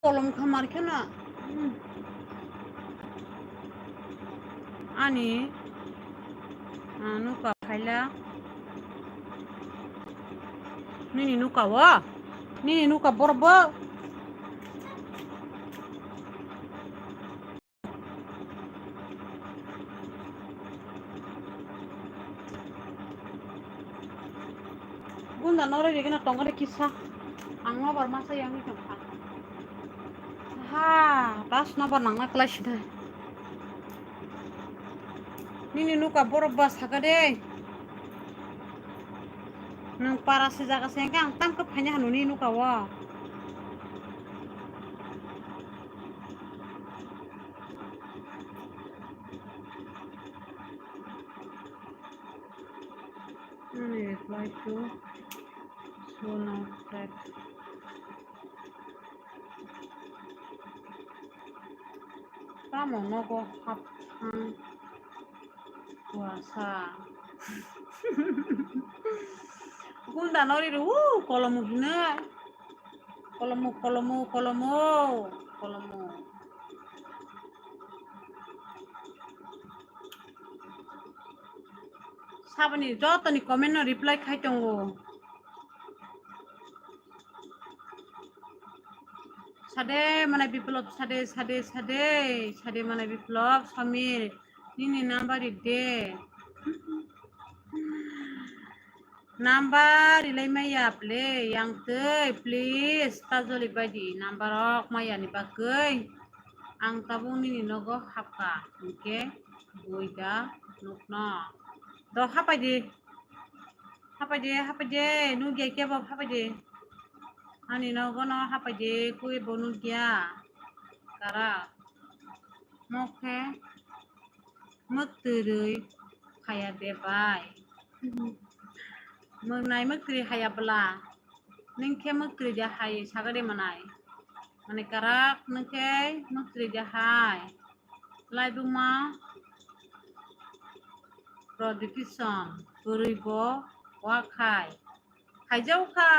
Kolom khamar kheno. Hmm. Ani, ah, nuka khaila. Nini nuka wa? Nini nuka borok bo? Gunda noroi rigena tongare kisa. Ang nobar masa yang ni tongkha. Ha, bas nobar nangna klai sinai. Nini nuka borok ba saka de. Nwng para se jaga se hwnkhe ang tang khe phaina hano nini nuka o. Ani reply to show now that. Tamo nogo hap thang kuasa. Gunda nori ru kolomu hino. Kolomu, kolomu, kolomu, kolomu. Saboni jotoni comment no reply khai tongo. Sade manai Biplop, sade, sade, sade, sade manai Biplop, Samir, nini number ri de. Number rilai maya ple, yang twi, please, ta joli bai di, number rok maya ni bagwi. Ang tabuk nini nogo hapkha, hwnkhe bui da nukno. Do hapai di. Hapai de, hapai de, nugya kebo hapai de. Ani nogo no hapai de, koi bo nugya. Kara. Mokhe mwktwrwi khaya de bai. Mwnai mwktwrwi haya bwla. Nwng khe mwktwrwi de hai sagade manai. Mane karak nwng khe mwktwrwi de hai. Laibuma production kwrwi bo wakhai. Khaijao kha.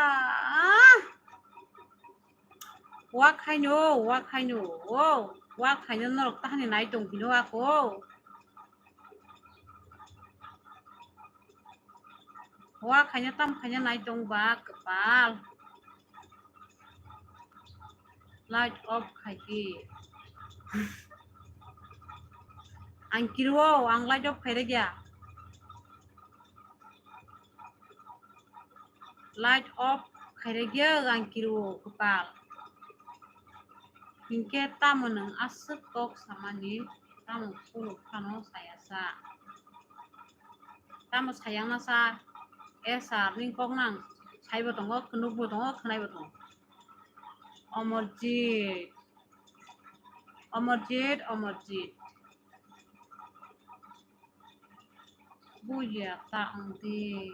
Wakhaino, wakhaino. O, wakhaino norok tahani nai tong hino ako. Wakhaino tam khaino nai tong ba kwpal. Light off khai di. Ang kiriwo, ang light off khai rwgya. Light off khai rwgya, ang kiriwo, kwpal. Hinkhe tamo nwng aswk kok samani, tamo phunuk phano saya sa. Tamo sayang na sa, e sir, nini kok nang saibo tongo, khunukbo tongo, khwnaibo tongo. Omorjit. Omorjit, Omorjit. Bujiya ta wng de.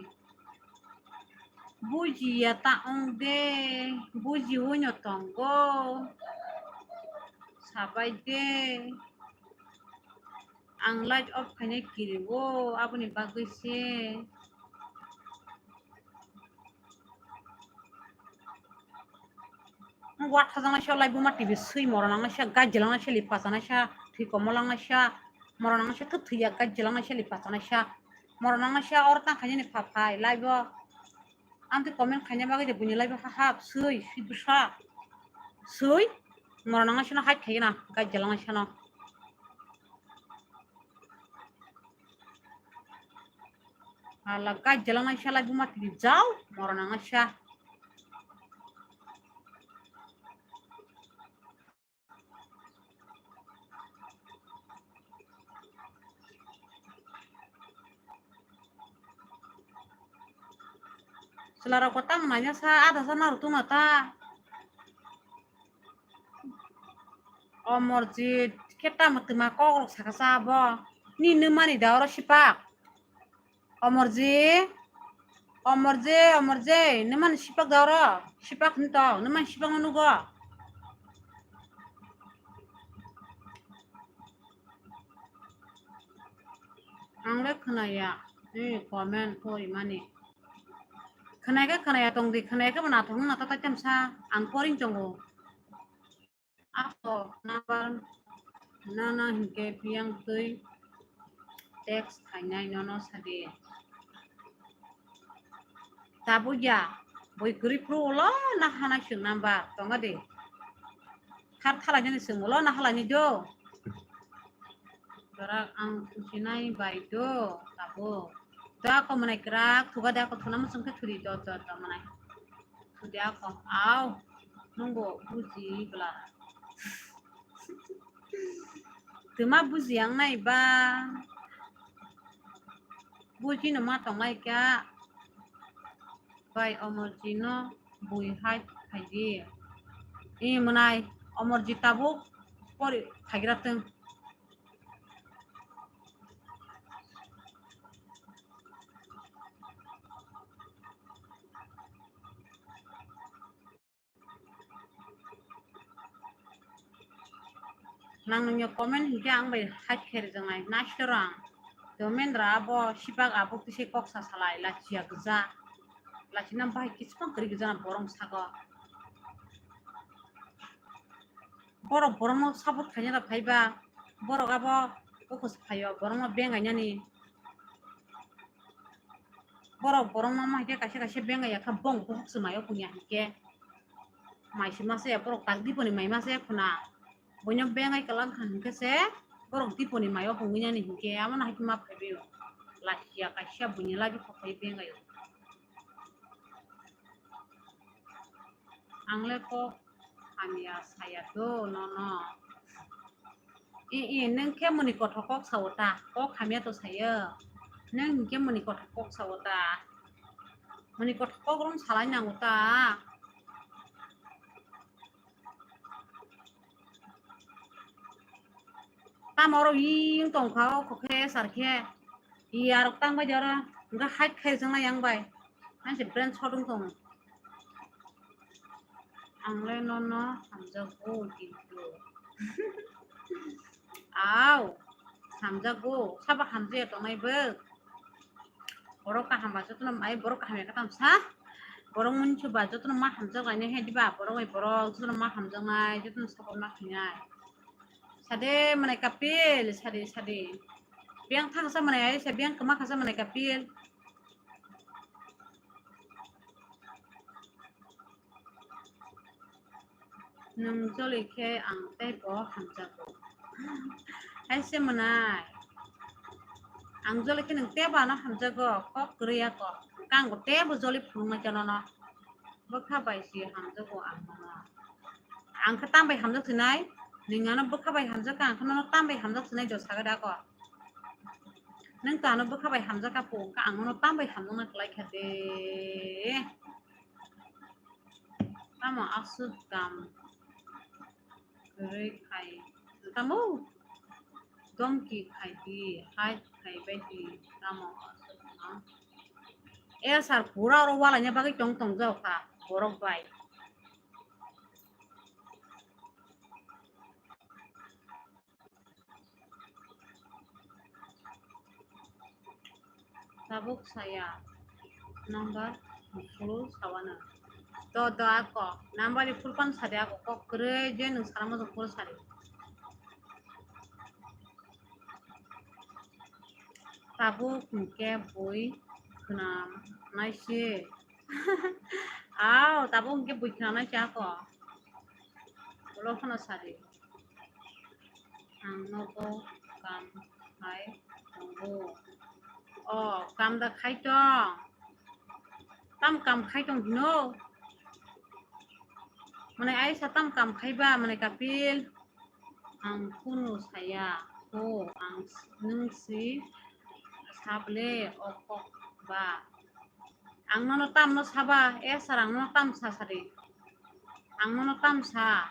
Bujiya ta wng de. Bujiwi no tongo. Sabai de. Ang light off khainai kiriwo, aboni bagwi se. Watha jana se lai buma T V swi moro nang se, gajila nang se, lipa jana se, thwi komo lang se, moro nang se, thwi thwiya gajila nang se, lipa jana se, moro nang se, or ta khainani pha phai lai bo. Ang twi comment khaina bagwi de buini live o ha ha swi, swi bwsa. Swi. Moro nang sino hide khaina, gajila nang sino. Hala gajila nang sala buma tini jao, moro nang sa. Chwlarok bo tamo naina sa, ada sa narwk tongma ta. Omorjit khe tamo twma kokrok saka sa bo. Ni nwmani da oro sipak. Omorji, Omorji, Omorji, nwmani sipak da oro? Sipak hinwi tong, nwmani sipak no nugo. Ang le khwnaya, nini comment porimani. Khwnai khe khwnaya tong di, khwnai khe bo nathok wngna ta taitam sa, ang poring tongo. Ako number nono hinkhe biyang twi text khainai nono sadi. Tabukya, bui kwrwi phuru ulo na hanai swng number tongo di. Thar thalai nini swng ulo na halai ni do. Dorak ang khusinai bai do tabuk. Do ako mwnai kwrak thuga de ako thuna muchung khe thuri do do do mwnai. Diako, au, nungbo buji bla. Tuma buji ang nai ba. Buji no ma tonglai kha. Bai Omorji no bui hai khaidi. I mwnai Omorji tabuk pori khaigra tong. Nang nungya comment hinkhe ang bai hide khe rijak nai, naisitoro ang. To mendra abo sipak abo kisa kok sa salai, lachiya gwja. Lachina bahai kichkang kwrwi gwja na borong sago. Borok borokno support khaina rok phaiba, borok abo bukhuk se phaio, borokno bengainani. Borok borokno ma hinkhe kaisa kaisa bengaiya kha, bong bukhuk se maio phungya hinkhe. Mai se masa ya, borok tak diponi mai masa ya khuna. Boino bengai kwlang kha hinkhe se borok diponi maio phungwi nani hinkhe, amo no hai khe ma phaibaio. Lachiya kaisa buini lagi kok phai bengaio. Ang le kok hamya saya do nono. I, i, nwng khe muni kothok kok sao ta, kok hamya to sayo. Nwng hinkhe muni kothok kok sao ta. Muni kothok kok rong salai nango ta. Tamo oro hing tong kha o kok khe sar khe. I arok tang bai jora. Hingkhe hide khai jang nai yang bai. Ang se brand sodong tong. Ang le nono hamjago kintu. Au, hamjago, sabo hamjaya tongnai bo. Borok kaham ba jotono, ai borok kaham ya katam sa. Borok munchu ba jotono ma hamjak lainai hai diba, borok bai borok jotono ma hamjaknai, jotono support ma khainai. Sade mane kapil, sade, sade. Biyang thang sa mane ai sa, biyang kama kha sa mane kapil. Nwng joli khe ang teibo hamjago. Hai se mwnai. Ang joli khe nwng teibo ano hamjago. Kok kwrwi ya kok. Hwnkhe ang bo teibo joli phunuknai khe nono. Bwkha bai se hamjago ang nono. Ang khe tam bai hamjak sinai? Nwng ano bwkha bai hamjak kha, ang khe nono tam bai hamjak sinai do sagai da kok. Nwng to ano bwkha bai hamjak kha po, hwnkhe ang nono tam bai hamjaknai kwlai kha de. Tamo aswk kam kwrwi khai tamo domki khai di, hai khai bai di, tamo aswk no. E sir, pura oro walaina bagwi tong tong jao kha borok bai. Tabuk saya number full sawana. To, to, ako number ni full pan sadi, ako kok kwrwi je nwng sana mo full sadi. Tabuk hwnkhe bui khwnam naisi. Au, tabuk hwnkhe bui khwnam naisi ako. Ulo phano sadi. Ang nogo kam khai tongo. O, kam da khai tong. Tam kam khai tong hino. Mane aisa tam kam khai ba, mane kapil. Ang kunu saya. Ho, ang s-, nwng si sable o kok ba. Ang nono tam no saba, e sir, ang nono tam sa sadi. Ang nono tam sa.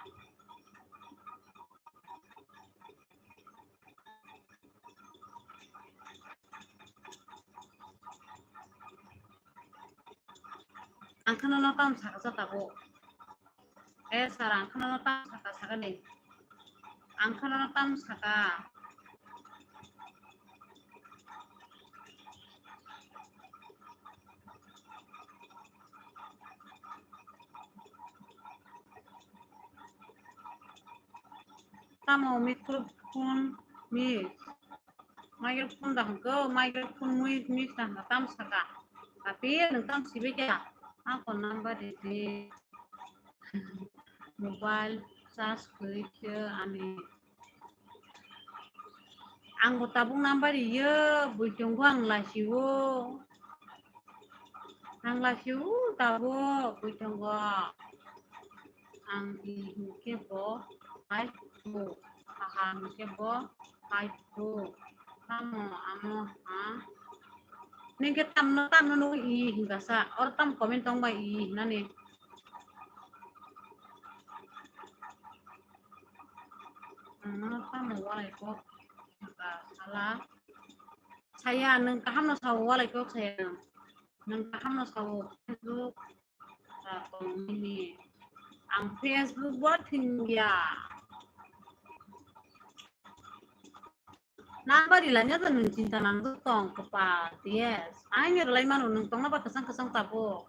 Ang kheno no tam saka sa tabuk. E sir, ang kheno no tam saka saka ni. Ang kheno no tam saka. Tamo microphone mi. Microphone da hwnkhe, microphone mui, mui da hwnkhe tam saka. Tapi nwng tam sibai kha. Ako number ridi. Mobile charge kwrwi khe ani. Ang bo tabuk number riyo, bui tongo ang lasio. Nang lai si u tabuk bui tongo. Ang i hinkhe bo hai bo. Aha hinkhe bo hai bo. Tamo amo ha. Ningkhe tamno tamno nung i hinkasa. Or tam comment tong bai i hinani. Ang no tamo walai kok. Sala. Saya nung kaham no sao walai kok saya. Nung kaham no sao Facebook. Tongmini. Ang Facebook bo thwngya. Number rilanya to nwng chinta nangjak tong kwpal, yes. Aini rwlai mano nwng tongna ba kwchang kwchang tabuk.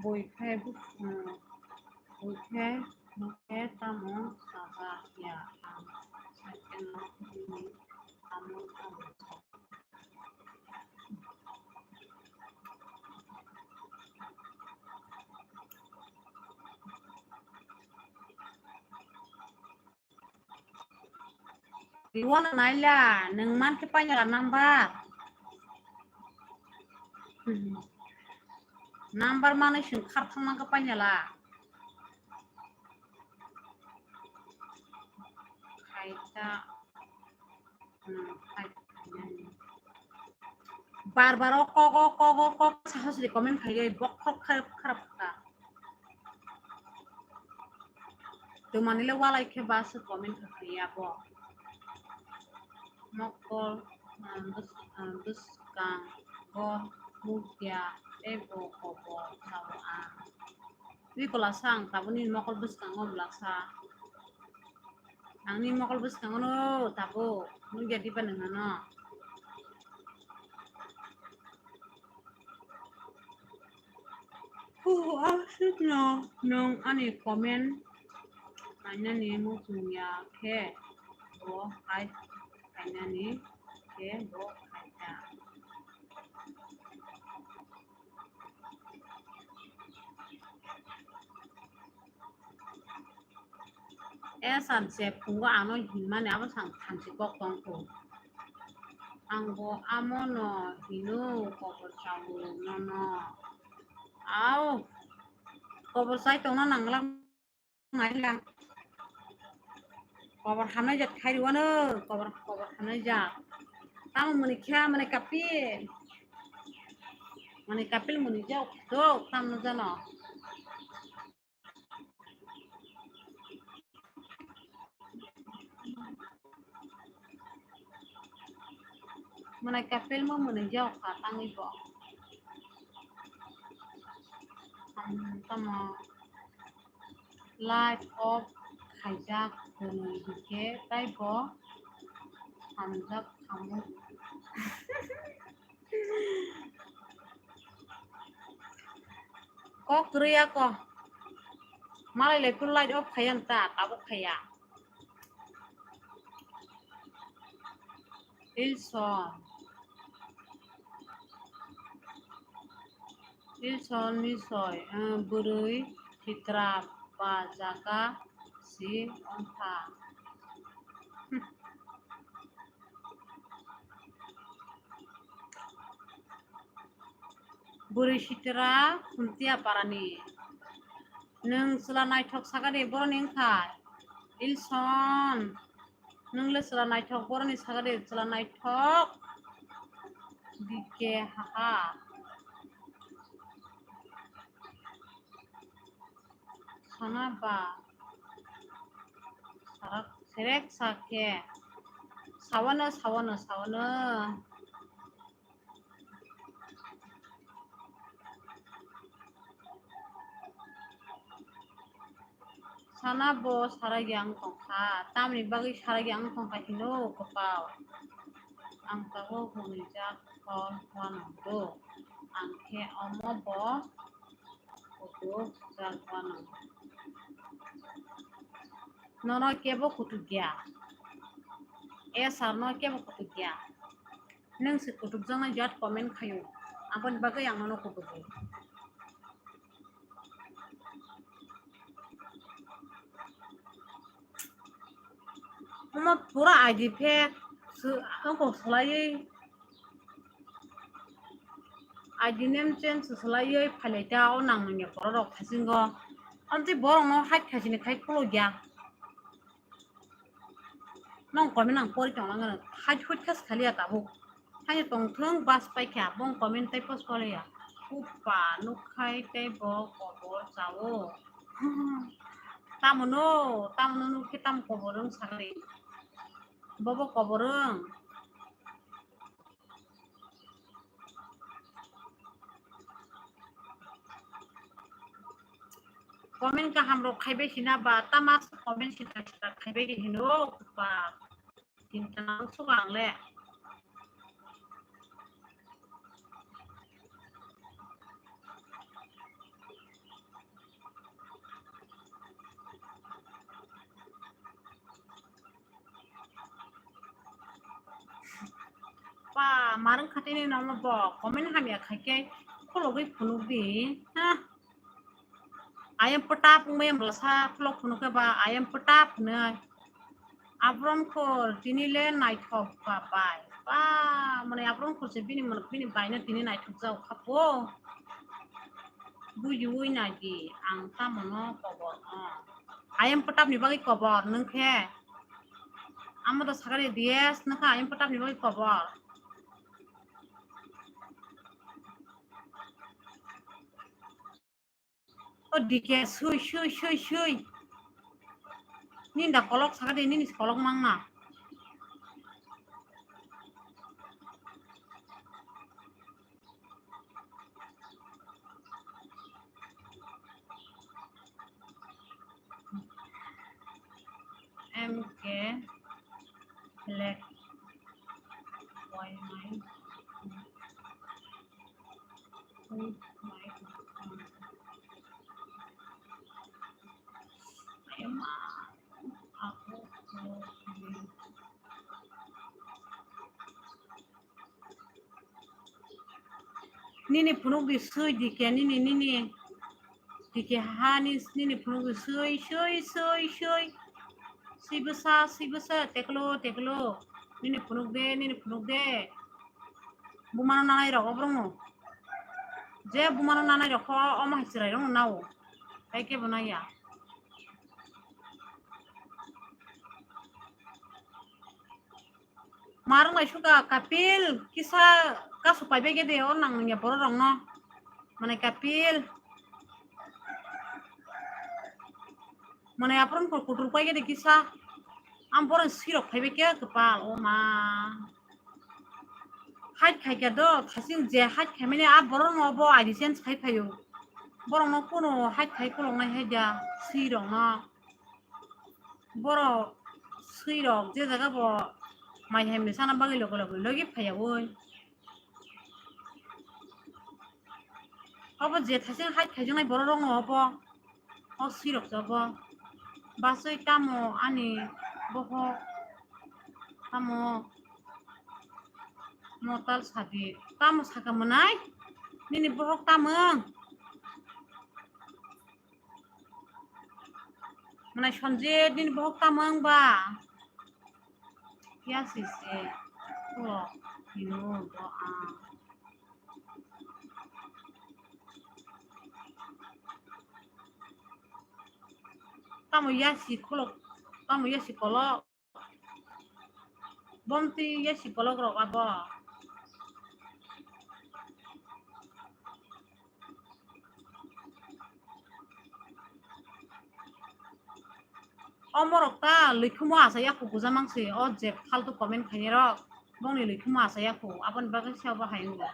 Bui khe, bui khe, bui khe tamo saba ya ang sakeno bini tamo tamo. Iwana naila, nwng man khe painala number. Number manwi swng khar thangma khe painala. Khaita. Hmm, khaita. Bar bar o kok, o kok, o kok, sahos ri comment khai, bokhok kharap, kharap kha. Twmani le walai khe ba se comment khai ya bo. Mokol, ah, bwskang, ah, bwskango mukya tei bo kobor sao ang. Twi kwlasa ang tabukni mokol bwskango bwlasa. Angni mokol bwskango no tabuk nukya diba nwng ano. Huu, aswkno nwng ani comment nainani muchung ya khe bo hai khainani khe bo khaita. E sanse phungo ano hinmani abo sang thansi kok tongkhu. Angbo amono hino kobor sao nono. Au, kobor sai tongna nangla nailang. Kobor hamnai jat khairiwano, kobor, kobor hamnai jat. Tamo muni kha, mani kapil. Mani kapil muni jok, jok, tamno jano. Mwnai kapil mo mwnai jao kha tangwi bo. Ang tamo live off khaijak hwnwi hinkhe tei bo hamjak khamwi. Kok kwrwi ya ko. Malai le phuru light off khaiya ta, tabuk khaiya. Ilson. Ilson ni soi, eh, bwrwi sitra ba jaga si wngkha. Bwrwi sitra Khuntia parani. Nwng chwla naithok sakadi boroni wngkha. Ilson. Nwng le chwla naithok boroni sakadi chwla naithok. Bike haha. Sana ba. Sarak serek sakhe. Sawano, sawano, sawano. Sana bo saragi ang tongkha, tamni bagwi saragi ang tongkha hino kwpal. Ang tabuk hwnwi jak kol uanw do, ang khe omo bo kutuk jak uanw. Nono kebo kutuk ya. A sir no kebo kutuk ya. Nung se kutuk jang na jat comment khayo. Aboni bagwi ang no kutuk. Omo pura I D fake, su-, wngkok swlaiwi, I D name change swlaiwi phailai ta, o nang nangya borok rok thasingo. Amtwi borok no hide khaisini khai khulukya. Nong comment ang pori tonglang ano. Hai hut khas khali ya tabuk. Hai tong thung bas pai kha bong comment tai post kole ya. Upa nuk khai tei bo kobor chao. Tamo no, tamo no nuk khe tam kobor wng sagri. Bobo kobor wng. Comment kaham rok khaibai sina ba, tama comment sita sita khaibai di hino ba, tinta nang suka ang le. Pa, marwng khatini nomo bo comment hamya khaikhe khulogwi phunukdi. Ha. I am pwtap wngmaya mlasa khulok phunukhe ba I am pwtap hinwi. Abron khor tini le naithok ba bai. Pa, mane abron khor se bini mane bini baino tini naithok jao khapo. Bujiwi naidi ang tamono kobor no. I am pwtap ni bagwi kobor nwng khe. Amo to sakari D S nwng khe I am pwtap ni bagwi kobor. O D K sui sui sui sui. Nini da kolok sakari nini kolok mangna. M K Black. Why my, why my, Emma, aku, nini phunuk di sui di ke nini, nini di ke ha ni, nini phunuk di sui, sui, sui, sui. Sui bwsa, sui bwsa, teklo, teklo. Nini phunuk de, nini phunuk de. Bumano nanai rok obrong no. Je bumano nanai rok kho, omo hai chwrai rok no nao. Hai kebo naiya. Marwng lai suka Kapil, kisa kasu pai bai khe de o nang nangya borok rok no. Mane Kapil. Mane apron ko kutur pai khe de kisa. Am borok sirok phai bai khe kwpal o ma. Hide khai khe do, thasing je hide khai mani a borok no bo I D change khai phaio. Borok no kuno hide khai kolok nai hai da, sirok no. Borok sui rok je jaga bo mai hai mesa na bagwi loge loge logi phaiya oi. Obo je thaising hai thaijaknai borok rok no obo. O sui rok se obo. Basui tamo ani bohok tamo motal sadi tamo saka mwnai nini bohok tamung. Mwnai Sanjit, nini bohok tamo wng ba? Yasi se. Khulok hino bo ang. Tamo yasi khulok, tamo yasi kolok. Bomti ya si kolok rok abo. O morok ta likhumo asa yaku buja mangsi, o je faltu comment khainai rok, bongni likhumo asa yaku, aboni bagwi se obo hai wngo.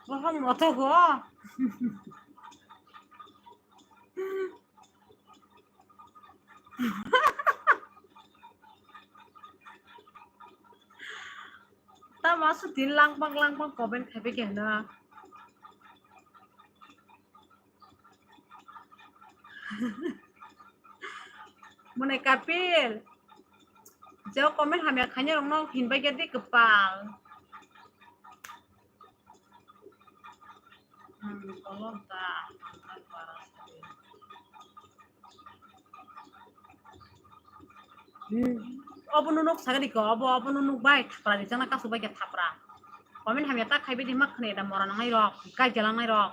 Bohong motogo. Tamo aswk din langpang langpang comment khaibai khe hwno. Mwnai Kapil. Jao comment hamya khainai rokno hinbai khe di kwpal. Hmm, kolom ta. Hmm, obo nunuk sagadi ko, obo, obo nunuk bai thapra rijak na kasu bai khe thapra. Comment hamya ta khaibai di ma khwnai da mora nangnai rok, gai jalangnai rok.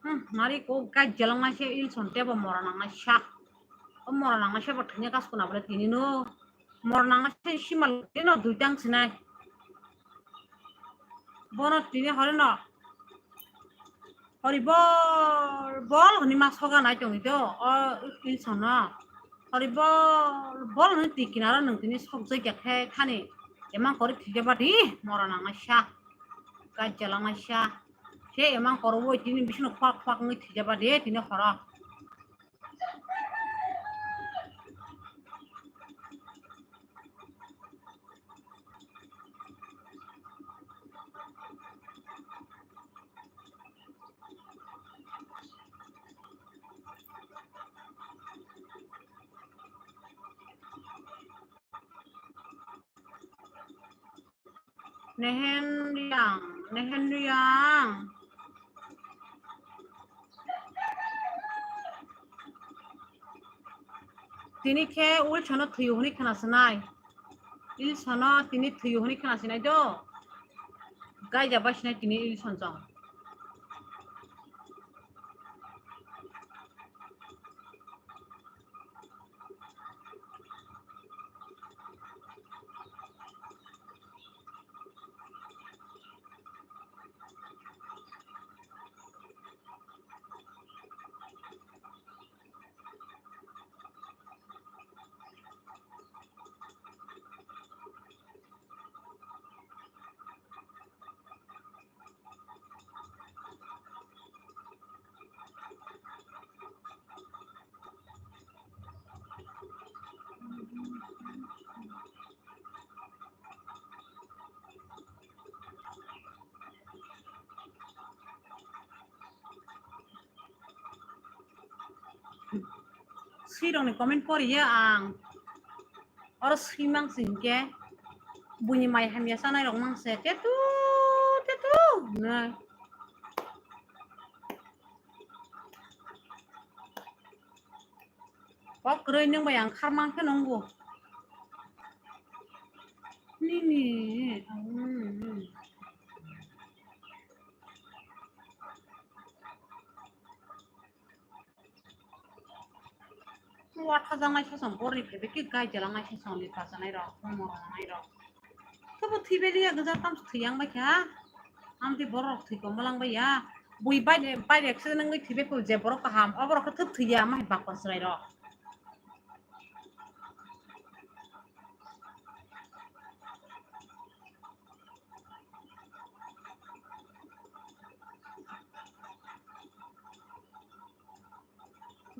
Hmm, mari ko gai jalangnai se Ilson tebo mora nangnai sa. O mora nangnai se bo thwngya kasu kuna bole tini no. Mor nang se simal tino duitang sinai. Bono tini hori no. Hori bol, bol hwnwi ma soga nai tongwi do. O Ilson no. Hori bol, bol hwnwi twi kinaro nwng tini sok jai khe thani. Emang kori thwija badi mora nang sa. Gajja lang sa. Se emang koro woi tini bisino khwak khwak wngwi thwija badi tini horo. Nehen Riang, Nehen Riang. Tini khe Wilsono thwiyo hwnwi khna sinai. Wilsono tini thwiyo hwnwi khna sinai do. Gaija bai sinai tini Wilson chong. Sirokni comment poriya ang. Oro swimang se hinkhe buini mai hamya chanai rok mang se tetu tetu hinwi. Kok kwrwi nwng bai ang kharmang khe nungo. Nini. Watha jangnai sasong borni phaibai khe gai jalangnai sasong ni pasanai rok, moro nangnai rok. Tobo thwibai liya gwnja tamsa thwi yang bai kha. Amtwi borok thwi koma lang bai ya. Bui bai bai accident wngwi thwibai kho je borok kaham, o borok khe thwk thwi ya, amai bakwa chwrai rok.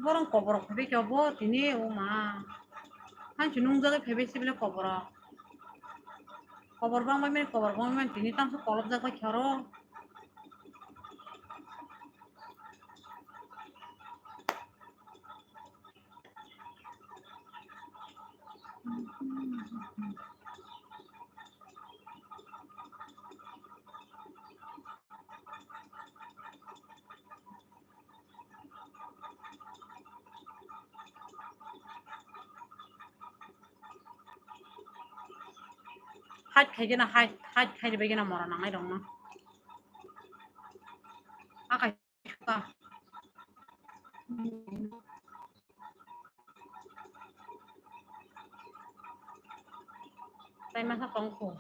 Borok koborok phaibai khe obo tini o ma. Hanchi nungjagwi phaibai se bele koborok. Kobor bangbai mani, kobor bangbai mani tini tamsa kolobjak bai khe oro. Haj khai gana, haj, haj khai bai gana mora nangnai rok no. Akai. Tai masa tongkho.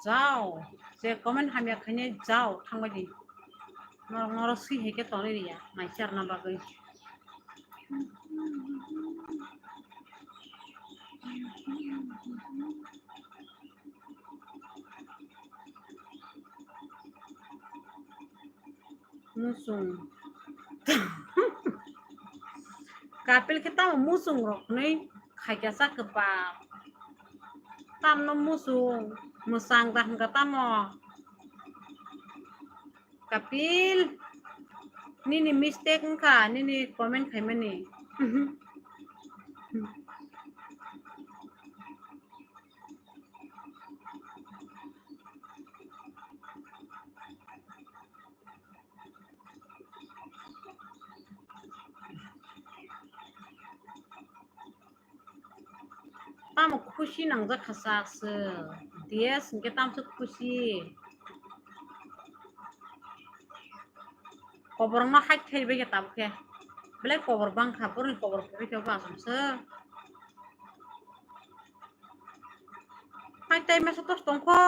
Jao, je comment hamya khainai jao thangbai di. Norok norok swi hai khe tonwi riya, nai charna bagwi. Musung. Kapil khe tamo musung rok hinwi khaikha sa kwbang. Tamno musung, mwsang da hwnkha tamo. Kapil, nini mistake wngkha, nini comment khaimani. Tamo khusi nangjak kha sak se. Yes, hwnkhe tamsok khusi. Koborokno hide khlaibai khe tabuk khe. Belai kobor bangkha, borokni kobor khlaibai khe bo asomsok. Hai tai masa tos tongkho.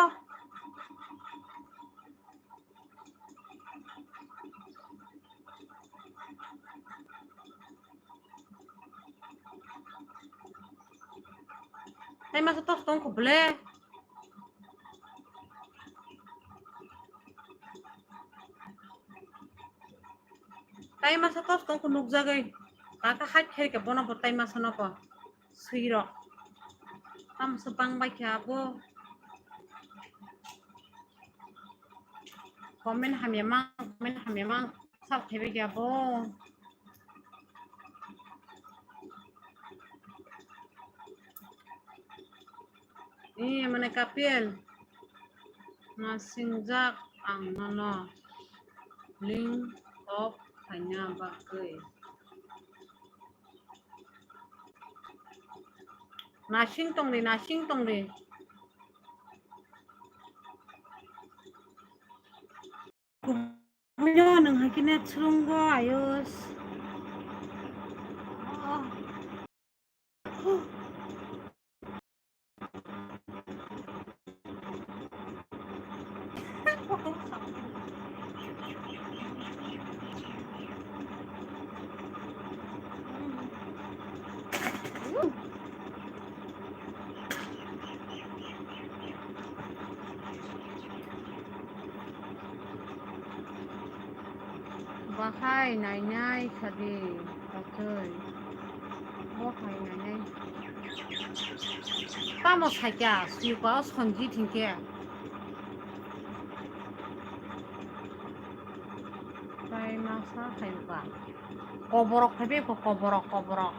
Tai masa tos tongkho ble. Tai masa tos tongkho nukjagwi. Kaka hide khaikhe bono bo tai masa nopo. Swirok. Tamsa bang bai khe abo. Comment hamya mang, comment hamya mang. Sab thaibai khe abo. Eh, mane Kapil. Nasingjak ang nono. Link top khaina bagwi. Nasing tongdi, nasing tongdi. Kubuino nwng hai khe net slungo, ayos. Oh. Bahai nainai khadi, bakoi. Bahai nainai. Tamo saikha, suyuka o Sanjit hinkhe. Tai masa khaiba. Koborok khaibe ko koborok, koborok.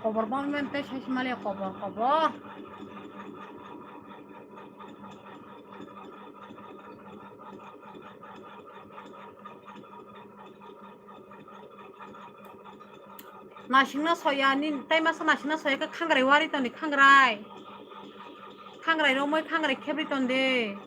Kobor bang men tei sai simale kobor, kobor. Nasingna soya ni, tai masa nasingna soya khe khangrai wari toni khangrai. Khangrai romoi khangrai khebri ton de.